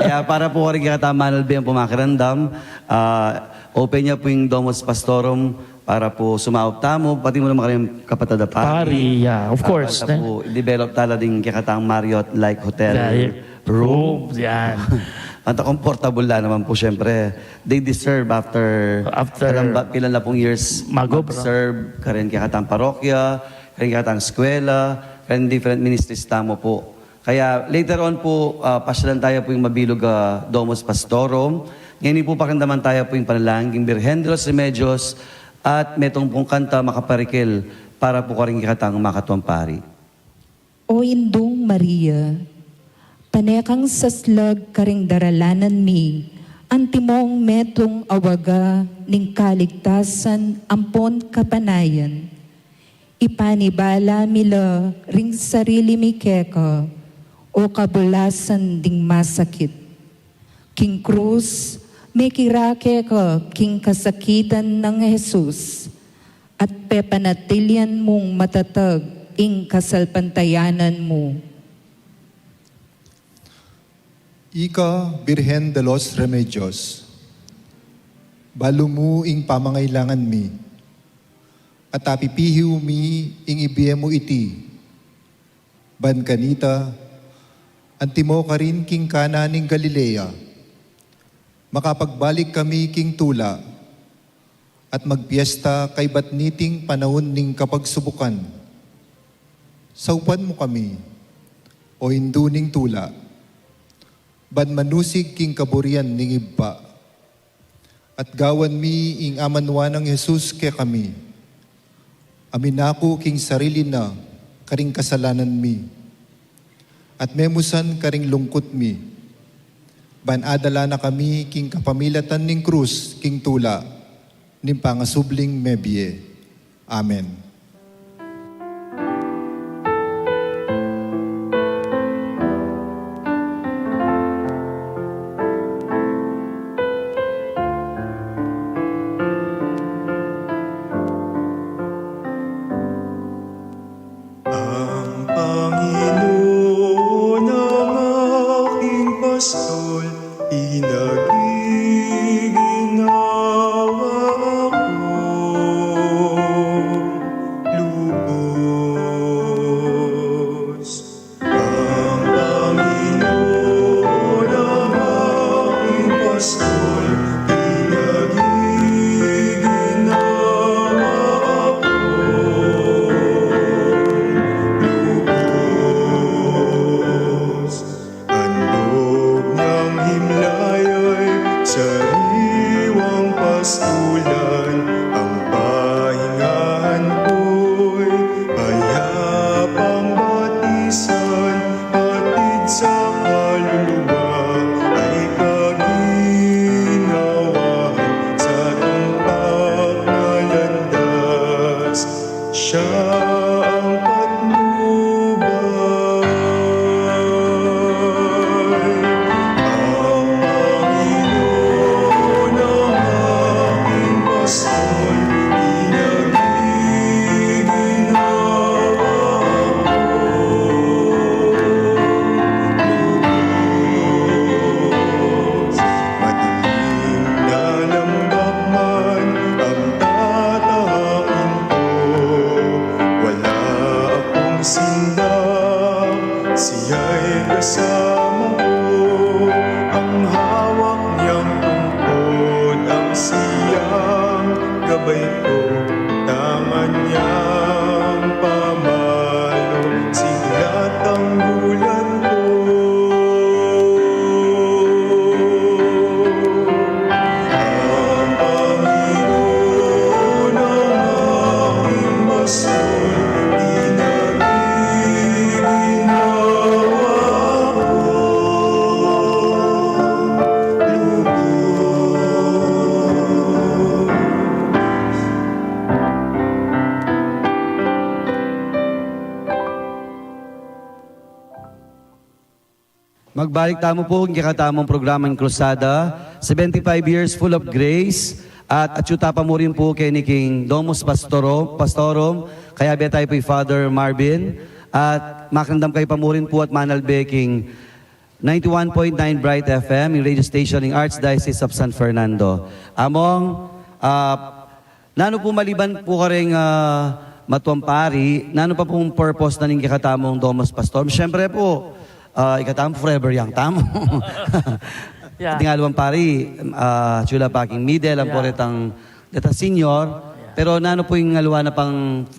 Kaya para pu karing kekatang manalbe a pumakiramdam, ah, open ya pu ing Domus Pastorum, para pu sumaup tamu, pati mu naman karing kapatad a pari. Pari, yeah, of course, ne? Para pu i-develop tala ding kekatang Marriott-like hotel room. Room, yan. At comfortable la naman pu, siyempre. They deserve after, after kalang ba-, pila na pung years mag-obra, mag-serve, karing kekatang parokya, karing kekatang eskwela, karing different ministries tamu pu. Kaya later on pu, ah, pasyalan taya pu ing mabilug a Domus Pastorum. Ngeni pu pakiramdaman taya pu ing panalangin king Birhen de los Remedios at metung pung kanta makaparikil para pu karing kekatang makatuang pari. O Indung Maria, pane kang saslag karing daralanan mi, antimong metung a waga ning kaligtasan ampon kapanayan. Ipanibala mi la ring sarili mi keka, o kabulasan ding masakit. King krus, mekirake ka king kasakitan nang Jesus, at pepanatilian mung matatag ing kasalpantayanan mu. Ika, Birhen de los Remedios, Balu mu ing pamangailangan mi, at apipihiu mi ing ibie mu iti. Ban kanita, antimo karin king Cana ning Galilea, makapagbalik kami king tula, at magpiesta kaybat niting panaun ning kapagsubukan. Saupan mu kami, O Indu ning tula, ban manusig king kaburian ning Ibpa. At gawan mi ing amanwa nang Jesus kekami, a minaku king sarili na karing kasalanan mi, at memusan karing lungkut mi, ban adala na kami king kapamilatan ning krus king tula ning pangasubling mebie. Amen. Ang Panginoon ang aking pastol, pinagiginhawa ako lubos. Ang Panginoon ang aking pastol, pinagiginhawa ako lubos. Handog niyang himlay ay sariwang pastulan, ang pahingahan ko'y mayapang batisan, hatid sa kaluluwa ay kaginhawaan sa tumpak na landas. Siya ang patnubay. Ang Panginoon ang aking pastol, pinagiginhawa akong lubos. Madilim na lambak man ang tatahakin ko, wala akong sindak, siya'y kasama ko. Ang hawak niyang tungkod ang siyang gabay ko, tama niyang pamalo, sigla at tanggulan ko. Ang Panginoon ang aking pastol, pinagiginhawa akong lubos. Magbalik tamu pu king kekatamung programang Krusada, seventy-five years full of grace, at atyu ta pa mu rin pu keni king Domus Pastoro-, Pastorum, kayabe tayu pu i Father Marvin, at makiramdam kayu pa mu rin pu at manalbe king ninety-one point nine Bright F M, ing radio station ning Archdiocese of San Fernando. Among, ah, nanu pu maliban pu kareng, ah, matuang pari, nanu pa pung purpose na ning kekatamung Domus Pastorum? Siyempre pu, ah, ikatamu forever young tamu. Yeah. Ating aliwang pari, ah, atyu la pa king middle, ampo, yeah, retang, retang senior. Yeah. Pero nanu pu ing aliwa na pang,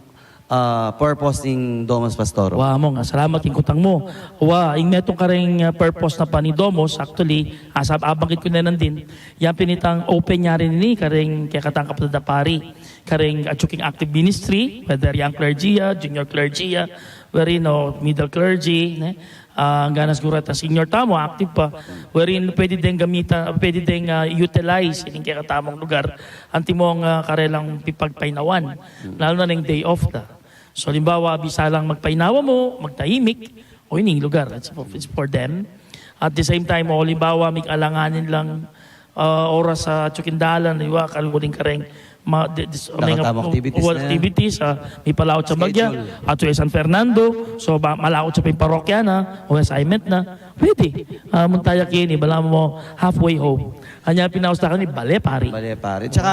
ah, purpose ning Domus Pastorum? Wa, Among, ah, salamat king kutang mu. Wa, ing metung kareng, ah, purpose na pa ning Domus, actually, ah, sab-, abanggit ku ne nandin, yang pin itang open ya rin ini kareng kekatang kapatad a pari, kareng atyu king active ministry, whether young clergy ya, junior clergy ya, wherein, o middle clergy, ne? Ah, anggang na siguru retang senior tamu, active pa. Wherein pwede deng gamita, pwede deng, ah, utilize ining kekatamung lugar. Antimo, ah, karelang pipagpainawan. Lalu na ning day off da. So, halimbawa, bisa lang magpainawa mu, magtahimik, o ining lugar, it's for, it's for them. At the same time, o halimbawa, mig alanganin lang, ah, oras sa atyu king dalan, di ba? Kaluling kareng ma-, di-, dis-, may nga, Nakatamung activities o na. Activities, ah, mipalaut sa magya, schedule. Atyu e San Fernando, so, ba, malaut sa pin parokya na, o assignment na, pwede. Ah, munta ya keni, balamu halfway home. Anya pin, aus ta keni, bale, pari. Bale, pari. Tsaka,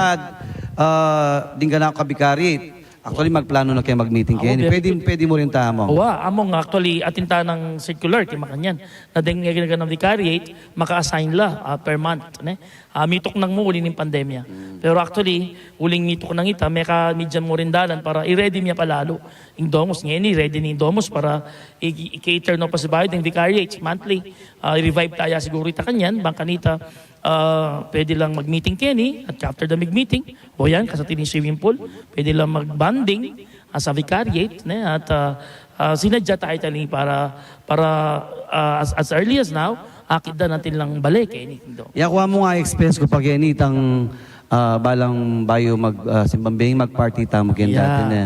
ah, ding ganaka ka-vicariate. Actually, magplano na kayu mag-meeting keni. Pwede, pwede mu rin tamu. Wa, among actually, atin tanang circular, kaya makanyan. Na deng ginaganaka vicariate, maka-assign la, ah, per month, ne? Ah, mituknang mu uli ning pandemya. Pero actually, uling mituknang ita, meka midyan mu rin dalan para i-ready mi ya pa lalu ing Domus. Ngeni, ready ne ing Domus para i-, i-cater no pasibayu deng vicariates monthly. Ah, i-revive ta ya siguru ita kanyan, bang kanita, ah, pwede lang mag-meeting keni, at after the mag-meeting, o yan, kasati ning swimming pool, pwede lang mag-bonding, ah, sa vicariate, ne? At, ah, ah, sinadya tayu tani para, para, ah, as, as early as now, akit da natin lang bale keni, Dong. Yaku, among expense ku pa keni itang, ah, balang bayu mag, ah, simbang bengi, mag-party tamu keni dati, ne?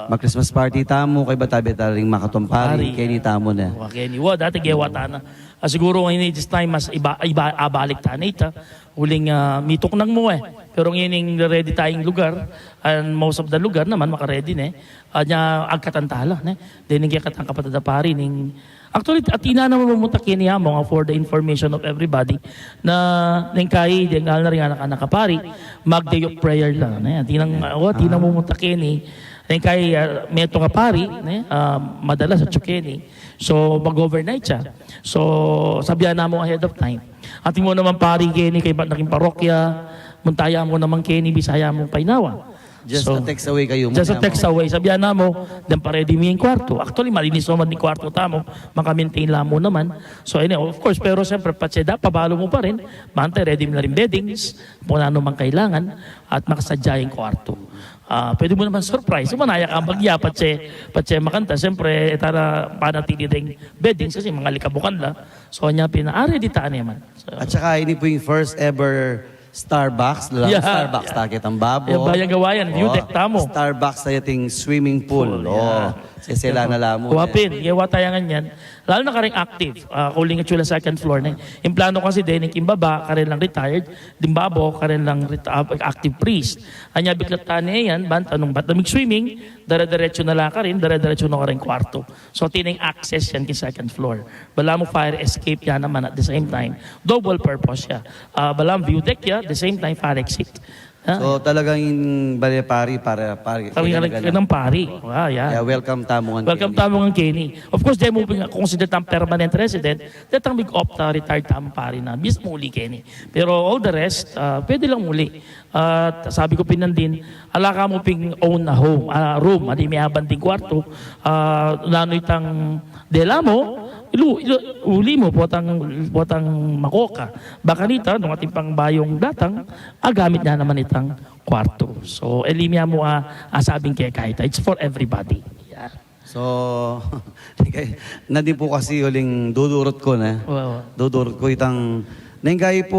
Mag-Christmas party tamu, kaybat abe tala ring makatuang pari, keni tamu, ne? Wa, keni. Wa, dati gewa ta na. Ah, siguru ngeni, this time, mas iba, iba, abalik ta na ita. Uling, ah, mituknang mu e. Pero ngeni, ready tayung lugar, and most of the lugar naman maka-ready ne. Ah, nya agkatan tala, ne. Dening kekatang kapatad a pari ning, actually, atin na naman mumunta keni, among, ah, for the information of everybody, na neng kayi, deng alna ring anak-anak a pari, mag-day of prayer la, ne. Atin nang, ah, atin nang mumunta keni, neng kayi, ah, metung a pari, ne, ah, madalas atyu keni. So, mag-overnight ya. So, sabian na mu ahead of time. Atin mu naman pari keni, kaybat na king parokya, munta ya mu naman keni, bisaya mung painawa. Just a text away kayu. Just a text away. Sabian na mu, deng pa-ready mi ing kuartu. Actually, malinis naman ing kuartu tamu, maka-maintain la mu naman. So, anyway, of course, pero siyempre, patse da, pabalu mu pa rin, bang ante, ready mi na ring beddings, kung nanu mang kailangan, at makasadya ing kuartu. Ah, pwede mu naman surprise. Manaya ka bagya, patse, patse makanta. Siyempre, e ta na panatili deng beddings kasi mangalikabukan la. So, anya pin, ah, ready ta ne man. So, at saka, ini pu ing first ever Starbucks, la Starbucks, ta ketang babo. Yan, bayang gawa yan, view deck tamu. Starbucks, ta yating swimming pool. Sesela na la mu. Wa pin, gewa ta ya nganyan. Lalu na kareng active, ah, kauling atsu la second floor ne. Ing plano kasi deni king baba, kareng lang retired, ding babo, kareng lang ret-, ah, active priest. Anya biklat ta ne yan, bang ante nung bat na mig-swimming, dare-diretsu na la karin, dare-diretsu na kareng kuartu. So, atin neng access yan king second floor. Balamu fire escape ya naman at the same time. Double purpose ya. Ah, balamu view deck ya, the same time fire exit. Ah. So, talagang ing bale pari, para, pari, talagang kailangan ng pari. Wow, yeah. Kaya welcome tamu ngan keni. Welcome tamu ngan keni. Of course, demu pin consider tang permanent resident, detang mig-opt a retired tamung pari na mismu muli keni. Pero all the rest, ah, pwede lang muli. At sabi ku pin nandin, ala ka mu ping own a home, ah, room, adi mi abanding kuartu, ah, nanu itang dela mu, ilu, ilu, uli mu, potang, potang makoka. Bang kanita, nung atin pang bayung datang, agamit na naman itang kuartu. So, e la mu a, a sabing keka ita. It's for everybody. Yeah. So, nandin pu kasi uling dudurut ku, ne? Wa, wa. Dudurut ku itang, neng kayi pu,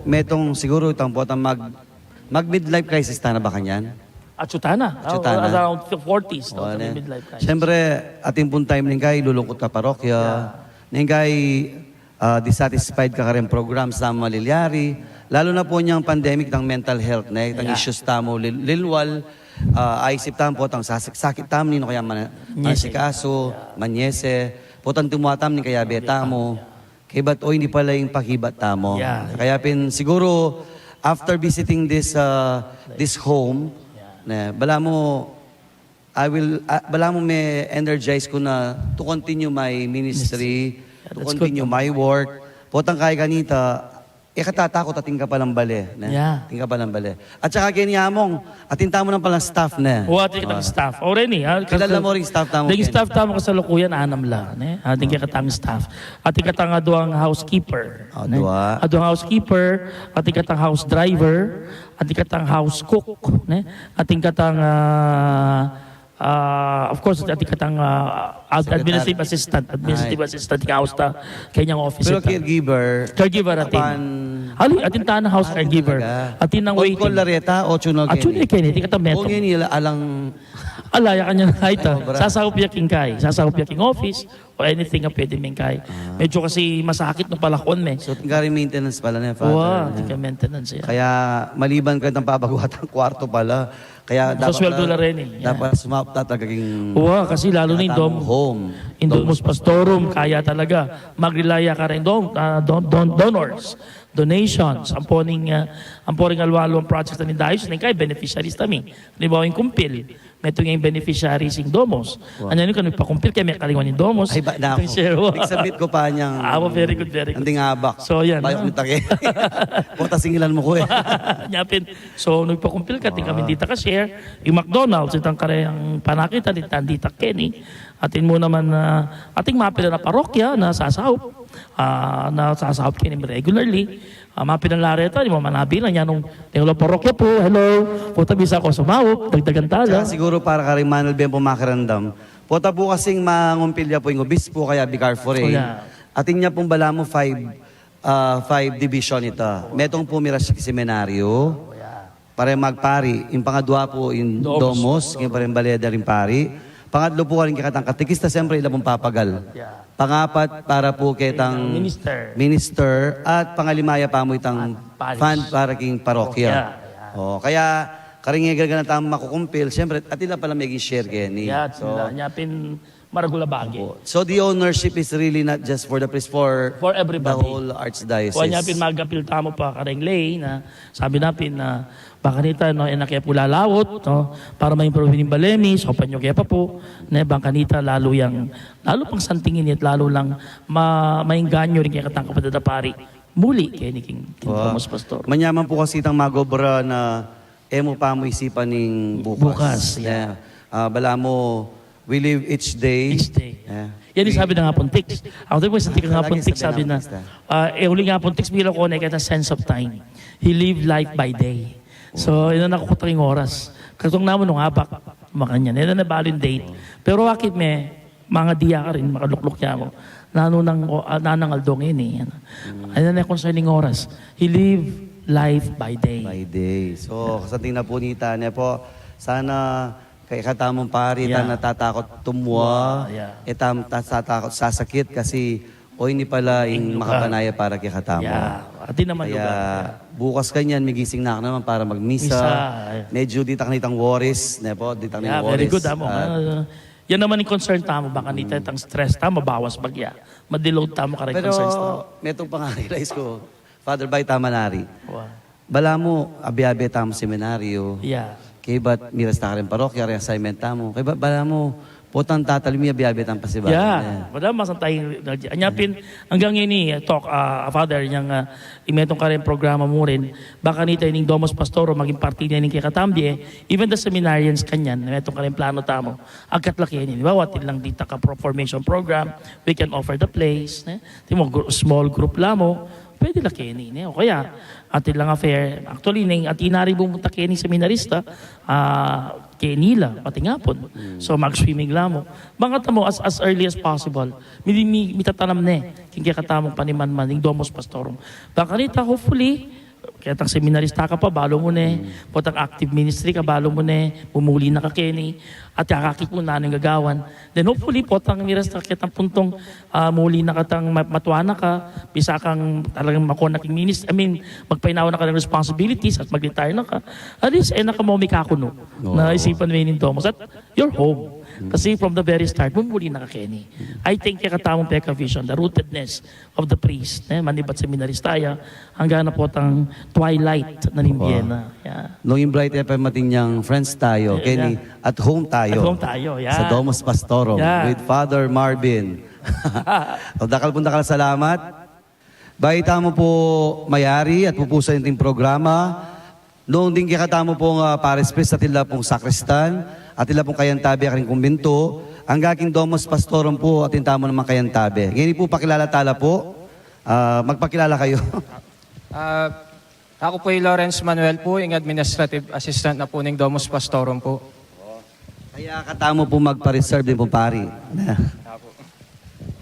metung siguru itang potang mag, mag-midlife crisis ta na ba kanyan? Atsu ta na. Atsu ta na. Around forties, no, sa midlife crisis. Siyempre, atin pung time neng kayi, lulungkut ka parokya. Yeah. Neng kayi, ah, dissatisfied ka kareng programs na malilyari, lalu na pu inyang pandemic, itang mental health, ne, itang issues tamu, lil-, lilwal, ah, aisip tamu, potang sasik-, sakit tamu, ninu kaya man-, manasikasu, manyese, potang timuwa tamu ning kayabe tamu, kaybat, o, ini pala ing pakibat tamu. Yeah. Kaya pin, siguru, after visiting this, ah, this home, ne, balamu, I will, ah, balamu me-energize ku na to continue my ministry, to continue my work. Potang kayi kanita, e ka tatakut, atin ka palang bale, ne? Yeah. Atin ka palang bale. At saka keni among, atin tamu nang palang staff, ne? O, atin katang staff. O, reni, ah, kilala mu ring staff tamu, ding staff tamu kasalukuyan, anam la, ne? Ah, ding katang staff. Atin katang aduang housekeeper, ne? Aduang housekeeper, atin katang house driver, atin katang house cook, ne? Atin katang, ah, Ah, of course, atin katang, ah, ad-, administrative assistant, administrative assistant, ing aus ta kanyang office. Pero ita caregiver, caregiver atin. Apan, ali, atin tana house caregiver. Atin nang waiting. On call la reta, o atsu na keni? Atsu na keni, atin katang metung. O, ngeni, alang. Ala, ya kanyan na ita. Ay, obra. Sasaup ya king kai, sasaup ya king office, o anything a pwede ming kai. Ah. Medyo kasi masakit nung palakwan me. So, atin karing maintenance pala, ne, Father? Wa, atin kang maintenance ya. Kaya, maliban kang pabagwatang kuartu pala, kaya dapat sweldo la reni. Dapat sumaup talaga king, wa, kasi lalu na ing Dom-, home, ing Domus Pastorum, kaya talaga mag-rely ya kareng don-, ah, don-, don-, donors. donations, ampo ning, ah, ampo ring alwalwang projects na ning diocese, ning kaya beneficiaries kami. Halimbawa, ing kumpil, metung yang beneficiaries ing Domus. Wow. Anya nung kanu ipakumpil, kaya mekalinguan ning Domus. Ay, ba na itang ako. Share. Nag-submit ko pa niyang Awa, very good, very good. Anding abak. So, yan, Bayok ah. Nita ke. Pota singilan mu ku e. Nyapin. So, nung ipakumpil ka, atin kami dita ka-share, ing McDonald's, itang kareng panakit, atin dita keni. Atin mu naman, ah, atin mapilan a parokya na sasaup, ah, na sasaup keni regularly. Ah, mapilan la reta, di mu manabilan, nya nung, ning lo parokya pu, hello, pota bisa ku sumaup, dagdagan tala. Tsaka siguro para karing Manal Bien pu makiramdam. Pota pu kasing mangumpil ya pu ing obispo, kaya vicar foreign. Oh, yeah. Atin ya pung balamu five, ah, five division ita. Metung pu miras king seminaryo. Oh, yeah. Para magpari, ing pangadwa pu ing Domus, Domus, Pastor. Ing para ing baleda ring pari. Pangatlu pu karing kekatang katekista, siyempre, ila pung papagal. Yeah. Pangapat, para pu ketang Minister. Minister, at pangalima ya pa mu itang At parish. Fund para king parokya. Parokya, yeah. O, kaya, karing igaganan tang makukumpil, siyempre, atin la pala meging share keni. Yeah, so, atin la. Nya pin, maragul a bage. Opo. So the ownership is really not just for the priest, for For everybody. The whole archdiocese. Kaya nya pin magapil tamu pa kareng lay na sabi na pin na bang kanita, no, e na ke pu lalaut, no, para ma-improve ing bale mi, saupan yu ke pa pu, ne, bang kanita lalu yang, lalu pang santing ini at lalu lang ma-, maengganyu ring kekatang kapatad a pari. Muli keni king, king Wa. Domus Pastor. Manyaman pu kasi itang magobra na e mu pa mu isipan ing bukas. Bukas, yeah. Yeah. Ah, balamu, we live each day. Each day. Yeah. Yan ing sabi na nga pung text. Ako tayo po sa tika nga pung text, sabi na, ah, e uli nga pung text, milo ko na kita sense of time. He lived life by day. So, ina na kukutang ing oras. Katong namu nung abak, makanyan. Ina na balu ing date. Pero akit me, mangadi ya karin, makalukluk ya mu. Nanu nang, o, ah, nanang aldo ngeni, yan. Ay na, na concerning oras. He lived life by day. By day. So, kasanting na pu nita, ne pu, sana kekatamung pari, yeah, tang natatakut tumwa, yeah, e tang natatakut sasakit kasi, o, ini pala ing makapanaya para kekatamu. Yeah. Atin naman kaya, lugar. Bukas kanyan, migising na ku naman para magmisa. Misa, yeah. Medyo ditak na itang worries, ne pu, ditak na itang worries. Yeah, very good, amo. Ah, yan naman ing concern tamu, bang kanita itang stress tamu, mabawas bagya. Ma-deload tamu kareng concerns tamu. Pero, metung pang-realize ku, Father, bayu tamu manari. Wa. Balamu, abe-abe tamu seminaryo. Yeah. Kaybat miras ta kareng parokya, kareng assignment tamu. Kaybat balamu, potang tatalmi, abe-abe tamu pasibayu. Yeah. Balamu, masang tayu, anya pin, anggang ini, eh, talk, ah, Father, yang, ah, imetung kareng programa mu rin, bang kanita ining Domus Pastorum, maging parti na ining kekatamung bie, even the seminarians kanyan, imetung kareng plano tamu. Agkat la keni, di ba? Atin lang dita ka pro-, formation program, we can offer the place, ne? Atin mu, gr-, small group la mu, pwede la keni, ne? O kaya, atin lang affair. Actually, ning, atin na rin pumunta keni seminarista, ah, keni la, pating apun. So, mag-swimming la mu. Bang katamu, as, as early as possible, mi, mi, mitatanam ne, king kekatamung panimanman, ing Domus Pastorum. Bang kanita, hopefully, ketang seminarista ka pa, balu mu ne, potang active ministry ka, balu mu ne, mumuli na ka keni, at akakit mu nanu ing gagawan. Then hopefully, potang miras ta ketang puntung, ah, muli na katang ma-, matua na ka, bisa kang talagang makona king minis-, I mean, magpainawa na ka ning responsibilities at mag-retire na ka. At least, e na ka mu mikakunu. Oo. Na isipan me ining Domus. At your home. Kasi from the very start, mumuli na ka keni. I think kekatamung peka-vision, the rootedness of the priest, eh, manibat seminarista ya, anggang na potang twilight na ning bie na. Yeah. Nung ing Bright F M atin yang friends tayu, yeah, keni, yeah, at home tayu. At home tayu, yeah. Sa Domus Pastorum, yeah, with Father Marvin. O, dakal pung dakal a salamat. Bayu tamu pu mayari at pupusan iting programa, nung ding kekatamu pung, ah, parish priest, atin la pung sakristan, atin la pung kayantabe karing kumbintu, anggang king Domus Pastorum pu, atin tamu namang kayantabe. Ngeni pu, pakilala tala pu. Ah, magpakilala kayu. Ah, aku pu i Lawrence Manuel pu, ing administrative assistant na pu ning Domus Pastorum pu. Kaya katamu pu magpa-reserve ding pung pari.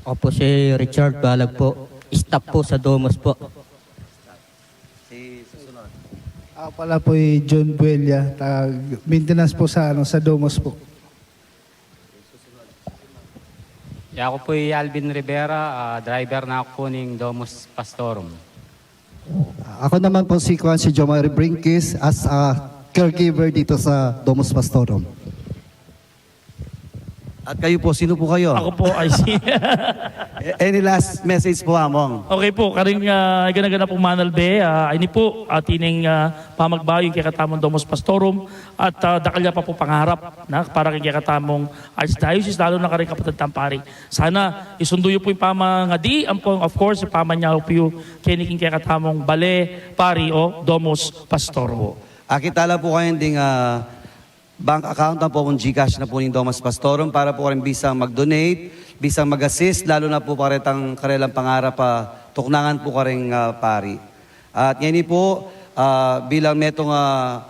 Opo, si Richard Balag pu. Staff pu sa Domus pu. Si susunod. Ako pala pu i John Buella, tag maintenance pu sa, ano, sa Domus pu. Ya, aku pu i Alvin Rivera, ah, driver na aku pu ning Domus Pastorum. Ako naman po si Kwan, si Jomari Brinquis, as a caregiver dito sa Domus Pastorum. At kayo po, sino po kayo? Ako po, I C. A-, any last message po, Among? Okay po, karing, ah, gana-gana pong manalbe, ah, ini po, ah, tining, ah, pamagbayu king kekatamung Domus Pastorum, at, ah, dakal ya pa po pangarap na para king kekatamung Archdiocese, lalo na karing kapatad tang pari. Sana isundu yu po ing pamangadi, ampong, of course, ing pamanyaw pu yu keni king kekatamung bale pari o Domus Pastorum. Akit tala po kayu ding, ah, bank account na po, kung GCash na po ning Domus Pastorum para po karing bisang mag-donate, bisang mag-assist, lalo na po karetang karelang pangarap a tuknangan po karing, ah, pari. At ngeni po, ah, bilang metung, ah,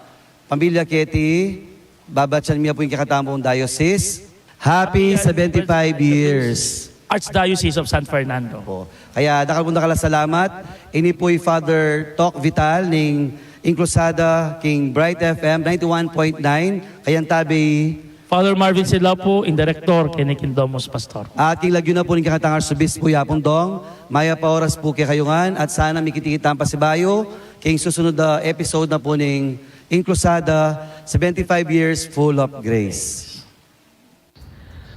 pamilya keti, babatyan mi ya po ing kekatamung diocese. Happy seventy-five years. Archdiocese of San Fernando. Po. Kaya dakal pong dakal a salamat. Ini po i Father Toc Vital ning Inclusada king Bright F M ninety-one point nine. Kayang tabi, Father Marvin Silao po, ing direktor keni king Domus Pastorum. At king lagyu na po ning kekatang Arsobispo, Yapong Dong, mayap a oras po kekayu ngan, at sana mikit-ikit tang pasibayu king susunod a episode na po ning Inclusada, seventy-five years full of grace.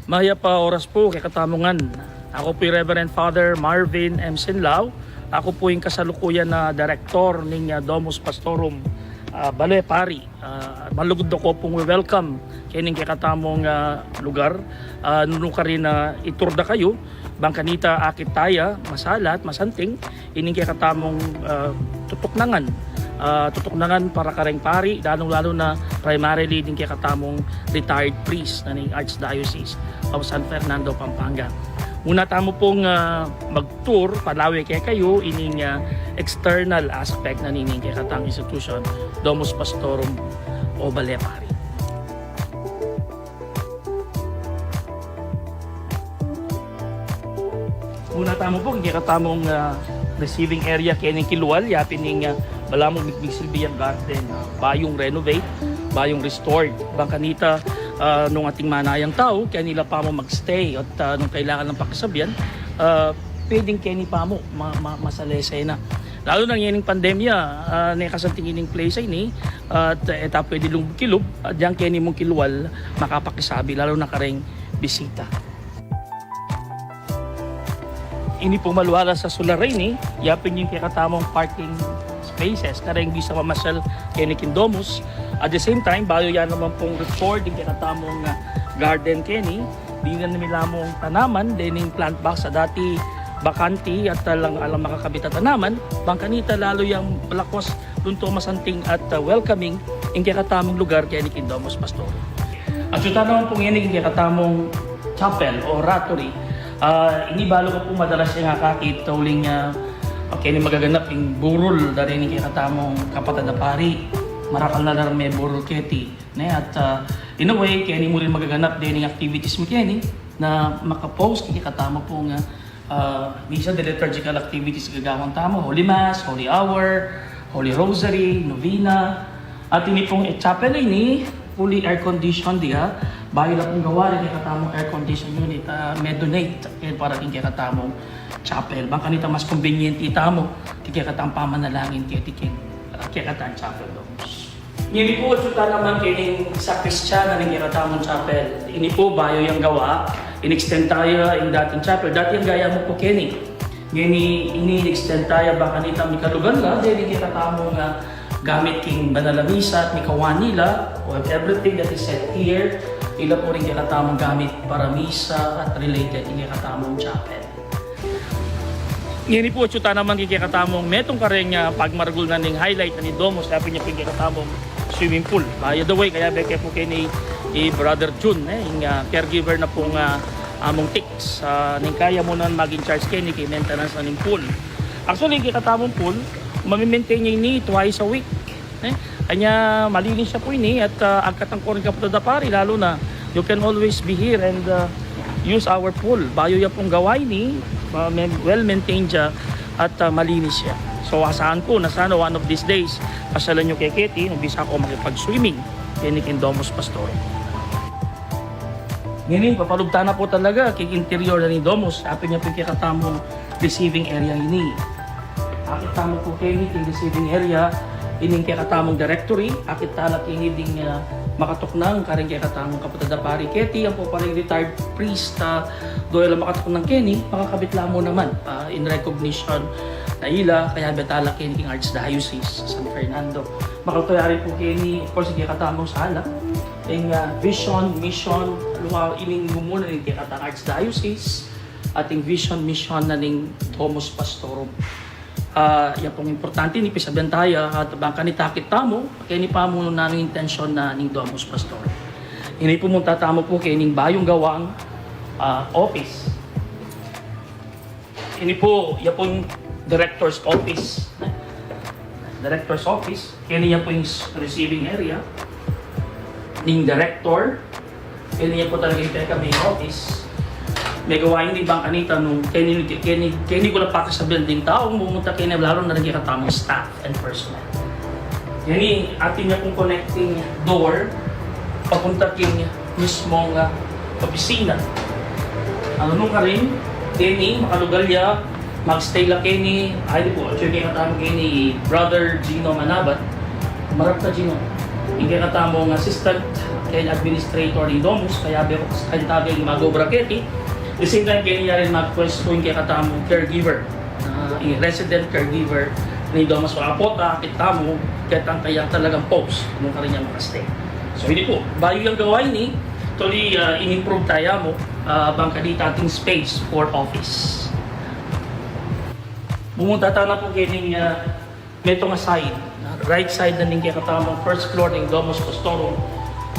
Mayap a oras po kekatamu ngan. Aku po i Reverend Father Marvin M. Sinlao. Aku po ing kasalukuyan a direktor ning, ah, Domus Pastorum, ah, Bale Pari. Ah, malugud da ku pong welcome kening kekatamung, ah, lugar. Ah, nung karin, ah, i-tour da kayu, bang kanita akit taya, masalat, masanting, ining kekatamung, ah, tutuknangan. Ah, tutuknangan para kareng pari, lalung-lalu na primarily ding kekatamung retired priest na ning Archdiocese of San Fernando, Pampanga. Muna tamu pong, ah, mag-tour, palawe kekayu ining, ah, external aspect na nining kekatang institution, Domus Pastorum o Bale Pari. Muna tamu po king kekatamung, ah, receiving area kening kilual, yapin ning, ah, balamu migsilbi yang garden, ah, bayung renovate, bayung restored. Bang kanita, ah, nung atin manayang tau, keni la pamu mag-stay at, ah, nung kailangan ng pakisabian, ah, pwedeng keni pamu ma-, ma-, masalese na. Lalo na ngening pandemya, ah, ne kasanting ining place a ini, at, eh, e ta pwede lugud kilub, at yang keni mung kilual makapakisabi, lalo na kareng bisita. Ini pung malualas a sular a ini, yapin ing kekatamung parking spaces kareng bisang mamasyal keni king Domus. At the same time, bayu ya naman pung restored ing kekatamung, ah, garden keni, dinan mi lamung tanaman dening plant box a dati bakanti at alang, alang makakabit a tanaman, bang kanita lalu yang balakwas, lunto, masanting at, ah, welcoming ing kekatamung lugar keni king Domus Pastorum. At atyu ta naman pung ngeni ing kekatamung chapel o oratory. Ah, ini balu ku pung madalas yang akakit uling, ah, keni magaganap ing burol da ring kekatamung kapatad a pari. Marakal na la reng meburol keti. Ne, at, ah, in a way, keni mu rin magaganap dening activities mi keni na maka-post king kekatamu pung, ah, ah, misa, the liturgical activities gagawan tamu, Holy Mass, Holy Hour, Holy Rosary, Novena. At ini pung, eh, chapel a ini, fully air-conditioned ya, bayu la pung gawa ring kekatamung air-condition unit, ah, me-donate, eh, para king kekatamung chapel. Bang kanita mas convenient itamu king kekatang pamanalangin keti king, ah, kekatang chapel, Domus. Ngeni pu, atyu ta naman kening sakristia na ning kekatamung chapel. Ini pu, bayu yang gawa, in-extend ta ya ing dating chapel. Dati yang gaya mu pu keni. Ngeni, ini in-extend ta ya, bang kanita mikalugan la dening kekatamung, ah, gamit king banal a misa at mikawani la, we have everything that is set here, ila pu ring kekatamung gamit para misa at related king kekatamung chapel. Ngeni pu, atyu ta naman king kekatamung metung kareng, ah, pagmaragul na ning highlight na ning Domus, yapin ya pu ing kekatamung swimming pool. By the way, kayabe ke pu keni i Brother Jun, eh, ing, ah, caregiver na pung, ah, Among Tix, ah, ning kaya mu naman mag-in-charge keni king maintenance na ning pool. Actually, ing kekatamung pool, mami-maintain ya ini twice a week. Eh, anya malinis ya pu ini at, ah, agkatang ko ring kapatad a pari, lalu na, you can always be here and, ah, use our pool. Bayu ya pung gawa ini, ah, men-, well-maintained ya at, ah, malinis ya. So, asahan ku na sana one of these days, pasyalan yu ke keti, nung bisa ku makipag-swimming keni king Domus Pastorum. Ngeni, papalub ta na pu talaga king interior na ning Domus, yapin ya pu ing kekatamung receiving area ini. Akit tamu pu keni king receiving area, Ining kekatamung directory, akit tala keni ding, ah, makatuknang karing kekatamung kapatad a pari keti, ampo pa ring retired priest, ah, doy la makatuknang keni, makakabit la mu naman, ah, in recognition na ila, kayabe tala keni king Archdiocese San Fernando. Makalkal yari pu keni, of course, ing kekatamung sala, ing, ah, vision, mission, luwa, ining mumuna ning kekatamung Archdiocese, ating vision, mission na ning Domus Pastorum. Ah, ya pung importante ini pisabyan taya, at bang kanita akit tamu, keni pa mu nanung intensyon na ning Domus Pastorum. Ini pumunta tamu pu kening bayung gawang, ah, office. Ini pu, ya pung director's office. Director's office. Keni ya pu ing s-, receiving area ning director. Keni ya pu talaga ing peka main office. Megawa ini bang kanita nung keni, keni, keni ku na pakasabyan ding tau mumunta keni, lalu na ring kekatamung staff and personnel. Keni atin ya pung connecting door papunta king mismung, ah, opisina. Ang nung karin, keni, makalugal ya, mag-stay la keni, ay di pu, actually, kekatamu keni, Brother Gino Manabat. Marap ka, Gino. Ing kekatamung assistant, keng administrator ning Domus, kayabe ku, keng tabi mag-obra keti. The same time, keni ya rin magpwestu ing kekatamung caregiver, ah, ing resident caregiver ning Domus, apot, ah, akit tamu, ketang kayang talagang post, nung karin ya makastay. So, ini pu, bayu yang gawa ini, actually, ah, in-improve taya mu, ah, bang kanita atin space for office. Mumunta tana pu kening, ah, metung a side, ah, right side na ning kekatamung first floor ning Domus Pastorum.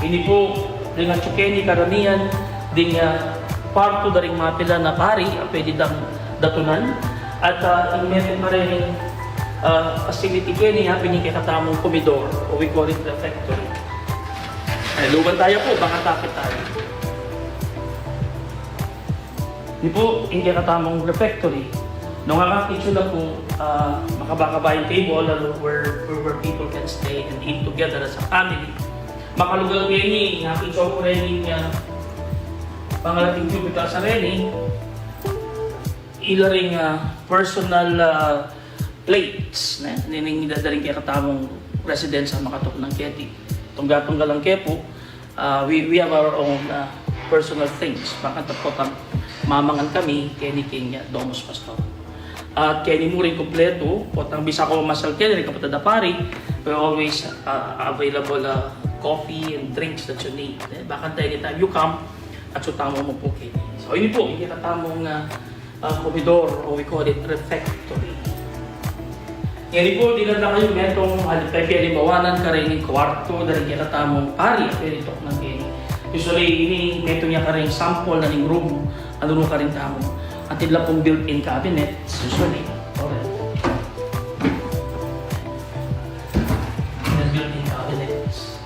Ini pu, deng atyu keni karamian, ding, ah, kwartu da ring mapilan a pari, a pwede dang datunan. At, ah, ing metung karin, ah, facility keni, apin ing kekatamung komedor, o we call it refectory. Ay, luban taya pu, bang akit taya. Ini pu, ing kekatamung refectory. Nung akakit yu na pu, ah, makabakabay ing table, lalu where, where, where people can stay and eat together as a family. Makalugal keni, akit yu pu reni, ah, pangalating cubicle sa reni. Ila ring, ah, personal, ah, plates, ne? Nining dadaring kekatamung residents a makatuknang keti. Tungga-tungga lang ke pu, ah, we, we have our own, ah, personal things. Bakanta potang mamangan kami keni king, ah, Domus Pastor. At keni mu ring kumpletu, potang bisa ko masal keni ring kapatad a pari, we're always, ah, available, ah, coffee and drinks that you need, ne? Bakanta anytime you come, atyu tamu mu pu keni. So, ini pu, ini kekatamung, ah, ah, komedor, o we call it refectory. Ngeni pu, dinan da kayu metung, ah, pepeli bawanan karing kwartu da ring kekatamung pari, pwede tuknang keni. Usually, ini metung ya karing sample na ning room, nanu karin tamu. Atin la pung built-in cabinet, usually. Alright. Atin la built-in cabinets.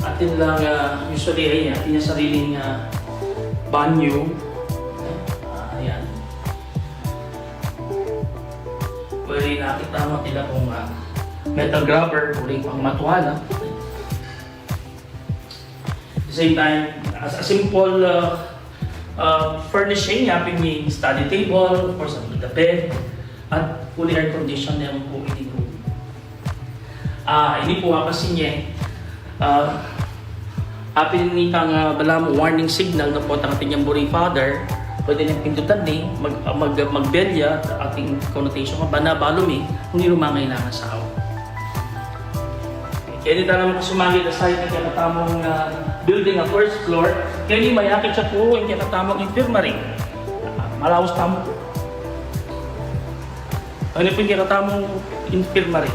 Atin lang, ah, usually, ay, atin yang sariling, ah, banyo. Ah, ayan. Pwede na kita mo, atin la pung, ah, metal grabber, uling pang matwala. Same time, as a simple, ah, ah, furnishing, yapin ing study table, of course, the bed, at fully air conditioned na pu ini room. Ah, ini pu, ah, kasi niya, ah, apin ini kang, ah, balamu warning signal na potang atin yang buri father, pwede niyang pindutan ni, mag, mag, magbelya, atin connotation, bana balu mi, nung e rumangailangan sa awa. Keni tana mu sumali da side na kekatamung, ah, building a first floor. Keni mayakit ya pu ing kekatamung infirmary. Ah, malaus tamu. Ini pu ing kekatamung infirmary.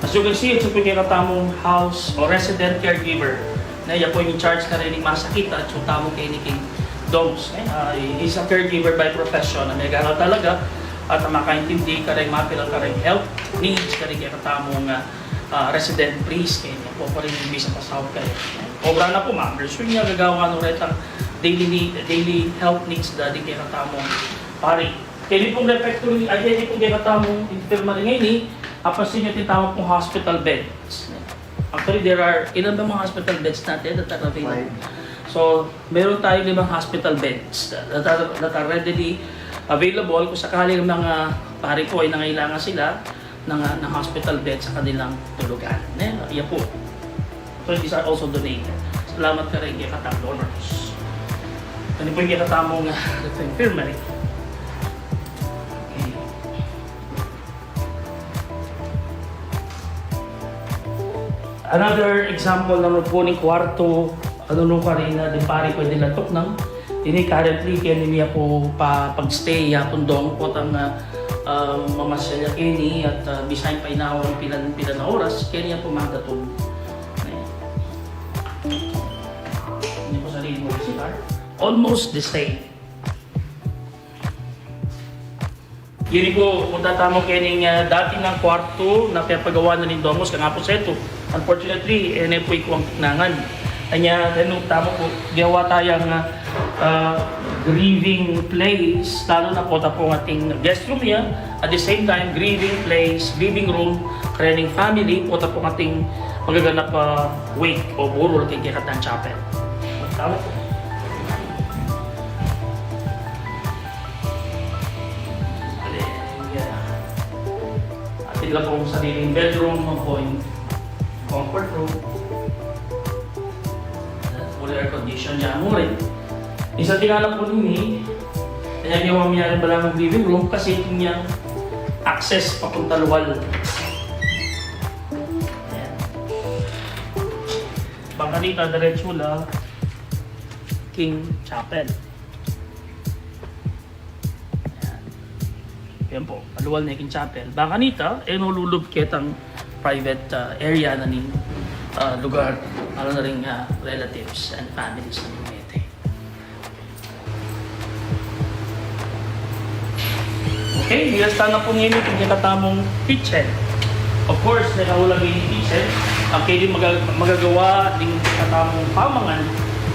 As you can see, ini pu ing kekatamung house or resident caregiver. Na, ya pu ing in charge karing masakit at atyu tamu keni king Domus, eh. Ah, he's a caregiver by profession. Na megaral talaga at makaintindi karing mapilan karing health needs karing kekatamung, ah, ah, resident priest, keni pu pa rin ing bisa pasawag kaya. Obra na pu, ma-version niya, gagawan na retang daily need, daily health needs da ding kekatamung pari. Keni pung refectory, ay, keni pung kekatamung infirmary ngeni, apansin yu, atin tamu pung hospital beds. Actually, there are, ilan ba mga hospital beds natin that are available? Five. So, meron tayo limang hospital beds that are, that are readily available. Kung sakali ng mga pari ko ay nangailangan sila, ng, ah, ng hospital bed sa kanilang tulugan. Ne? Iya pu. So, these are also donated. Salamat karing kekatang donors. Ini pu ing kekatamung, ah, infirmary. Okay. Another example naman pu ning kwartu, ano, nung karin a di pa rin pwede lang tuknang. Ini currently, keni mi ya pu pa pag-stay ya pu dong potang, ah, ah, mamasyal ya keni at, ah, bisan pa inawa pilan, pilan a oras, keni ya pu magdatung. Ini pu sarili mung C R. Almost the same. Ini pu, punta tamu kening, ah, dati nang kwartu na pepagawa na ning Dongos, kanga pu setu. Unfortunately, e ne pu ikuang tuknangan. Anya, denu tamu pu, gawa tayang, ah, ah, grieving place, lalu na pota pu ing ating guest room ya. At the same time, grieving place, living room, karing family, pota pu ing ating magaganap a wake o burol keng kekatang chapel. Tamu pu. Hallelujah. Atin la pung sariling bedroom, ampo ing comfort room. Full air condition ya mu rin. Ing sa tingala pu nini, kaya gawa mi ya rin palang living room kasi inya access papunta lual. Ayan. Bang kanita, diretsu la king chapel. Ayan. Yan pu, malual ne king chapel. Bang kanita, e no lulub ketang private, ah, area na ning, ah, lugar, lalo na ring, ah, relatives and families na mete. Okay, miras tana pu ngeni ing kekatamung kitchen. Of course, ne, kaulag ing kitchen, ang keni maga-, magagawa ning kekatamung pamangan,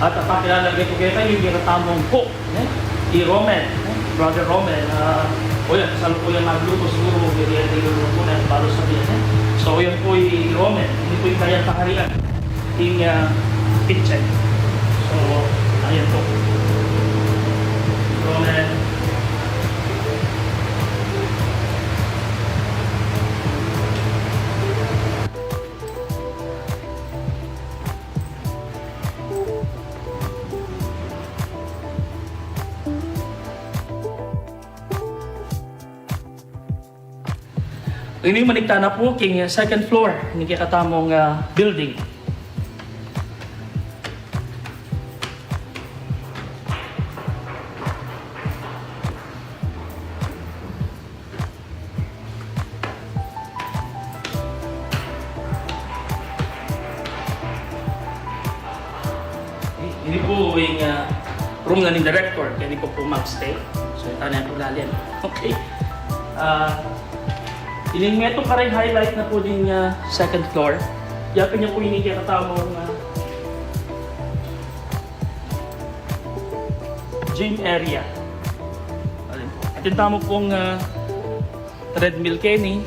at pakilala ku kekatamu ing kekatamung cook, ne? I Roman, ne? Brother Roman, ah, o yan, sa loob pu yan magluto siguru, yan, yan, yan, yan, balu sabihan, ne? So, yan pu i Roman, ini pu ing kayang kaharian. Ing, ah, kitchen. So, ayan pu. So, ayan. Ini, manikta na pu king second floor ning kekatamung, ah, building. Ini pu ing, ah, room na ning director, keni pu pu mag-stay. So, ita na pu lalim. Okay. Ah, ini metung kareng highlight na pu ning, ah, second floor. Yapin yu pu ini kekatamung, ah, gym area. Atin tamu pung, ah, treadmill keni,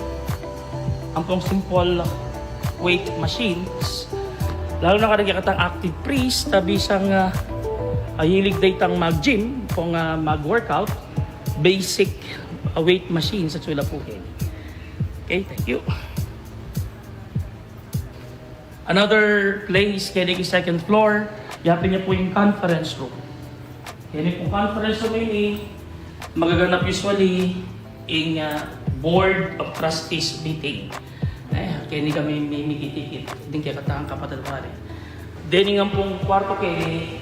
ampong simple weight machines. Lalu na kareng kekatang active priest, ta bisang, ah, ahilig da itang mag-gym, ampong, ah, mag-workout, basic, ah, weight machines at sula pu keni. Okay, thank you. Another place keni king second floor, yapin yu pu ing conference room. Keni pung conference room ini, magaganap usually ing, ah, Board of Trustees meeting. Eh, keni kami mi-, mikit-ikit, ding kekatang kapatad pari. Dening ampong kwartu keni,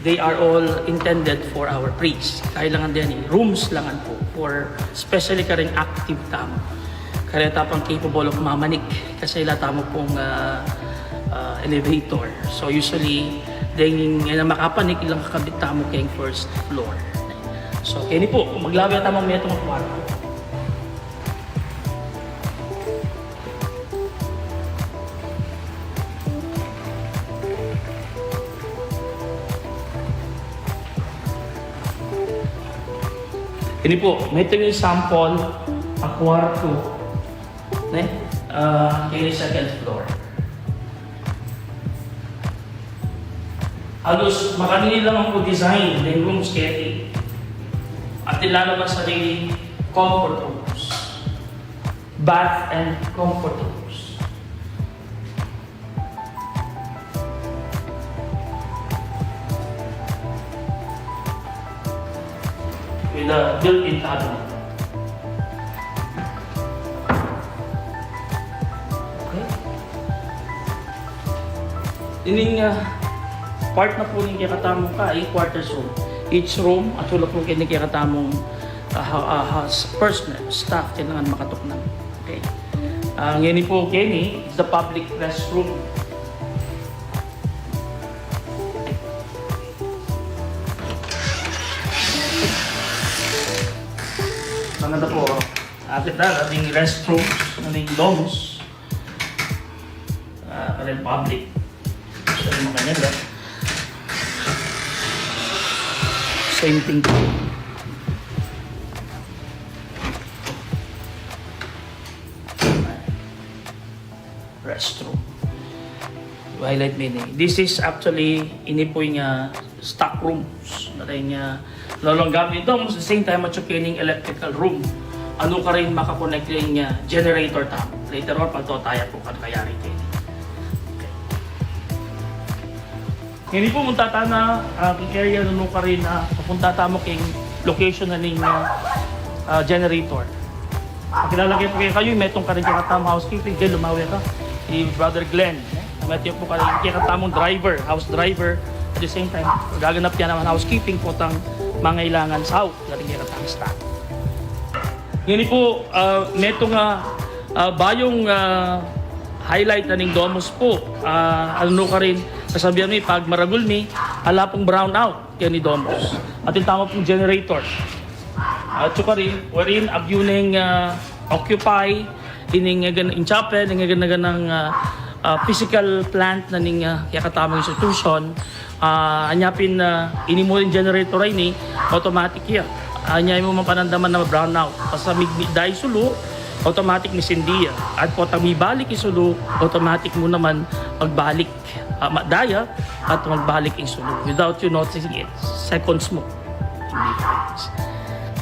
they are all intended for our priests. Kailangan deni, rooms la ngan pu, for especially kareng active tamu. Kareta pang capable of mamanik, kasi ala tamu pung, ah, ah, elevator. So usually, deng ing makapanik, ilang kakabit tamu keng first floor. So, keni pu, maglawe tamu metung a kwartu. Ini pu, metung ing sample a kwartu, ne? Ah, keni second floor. Halos makanini la ngan pu design deng rooms keni. Atin la naman sariling comfort rooms. Bath and comfort rooms. With a built-in cabinet. Okay. Ining, ah, part na pu ning kekatamung ka, ay quarters room. Each room, atsu la pu keni kekatamung, ah, ha-, ah, ha-, personnel, staff, kailangan makatuknang. Okay. Ah, ngeni pu keni, it's the public restroom. Maganda pu, oh. Akit na, ating restrooms, ating domus. Ah, karing public. So, yung mga ganyan, ah. Same thing. Restroom. Highlight mini. This is actually, ini pu ing, ah, stock rooms. Karing, ah, lolong gamit ito, at the same time, atsu pa ing electrical room. Anu karin makakonek ring, ah, generator tamu. Later on, pagtataya pu kan kayari keni. Okay. Ngeni pu, munta tana, ah, king area nung karin, ah, papunta tamu king location na ning, ah, ah, generator. Pakilala ke pu kekayu, metung karin kekatamung housekeeping, Glenn, lumawe ka. Si Brother Glenn, eh, metung pu karin kekatamung driver, house driver. At the same time, gaganap ya naman housekeeping potang mangailangan sa housekeeping karing kekatamung staff. Ngeni pu, ah, metung, ah, ah, bayung, ah, highlight na ning domus pu. Ah, anu karin, kasabian mi, pag maragul mi, ala pung brownout keni domus. Atin tamu pung generator. Atsu karin, wherein agyu neng, ah, occupy ining, ah, gan-, in chapel, ining gana-ganang, ah, ah, physical plant na ning, ah, kekatamung institution. Ah, anya pin, ah, ini mu ring generator a ini, automatic ya. Anya mu mapanandaman na brownout. Basta mi-, mi-, daya ing sulu, automatic misindi ya. At potang mibalik ing sulu, automatic mu naman magbalik, ah, ma-, daya at magbalik ing sulu without you noticing it. Seconds mu.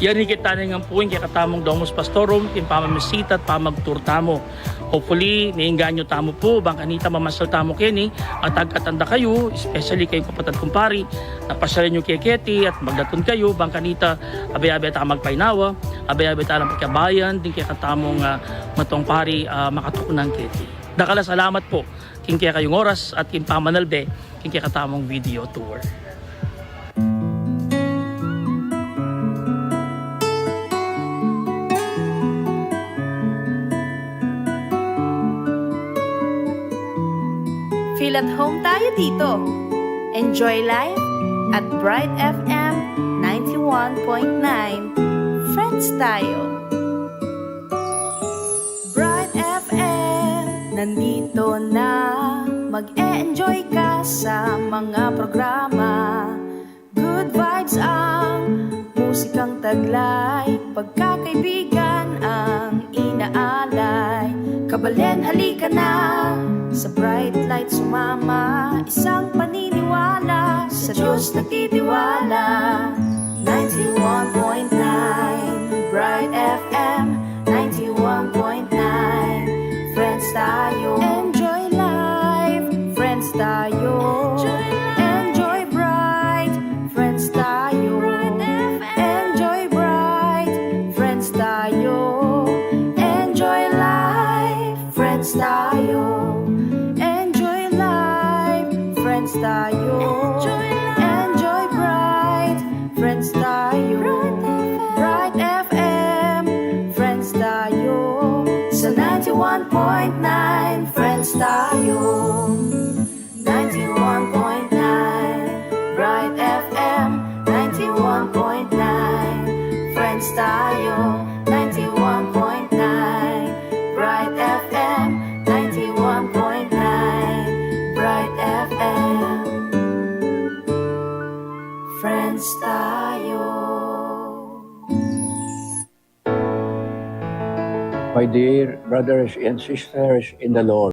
Yan, ikit tana ngan pu ing kekatamung Domus Pastorum, king pamamisita at pamag-tour tamu. Hopefully, maengganyo tamu pu, bang kanita mamasyal tamu keni, at agkatan da kayu, especially kayu kapatad kumpari, na pasyalan yu keketi, at magdatun kayu, bang kanita, abe-abe ta magpainawa, abe-abe ta lang pakiabayan, ding kekatamung, ah, matong pari, ah, makatuknang keti. Dakal a salamat pu, king kekayung oras, at king pamanalbe, king kekatamung video tour. Feel at home tayo dito. Enjoy life at Bright F M ninety-one point nine. Friends tayo. Bright F M, nandito na. Mag-e-enjoy ka sa mga programa. Good vibes ang musikang taglay, pagkakaibigan ang inaalay. Kabalen, halika na, sa Bright Light sumama, isang paniniwala, sa Diyos nagtitiwala. Ninety-one point nine Bright F M, ninety-one point nine. Friends tayo. Enjoy life, friends tayo. Enjoy life. Enjoy bright, friends tayo. Bright F M. Enjoy bright, friends tayo. Enjoy life, friends tayo. Enjoy life, friends tayo. Enjoy life. Enjoy bright, friends tayo. Bright F M. Bright F M, friends tayo. Sa ninety-one point nine, friends tayo. Ninety-one point nine Bright F M, ninety-one point nine Friends tayo, ninety-one point nine Bright F M, ninety-one point nine Bright F M. Friends tayo. My dear brothers and sisters in the Lord,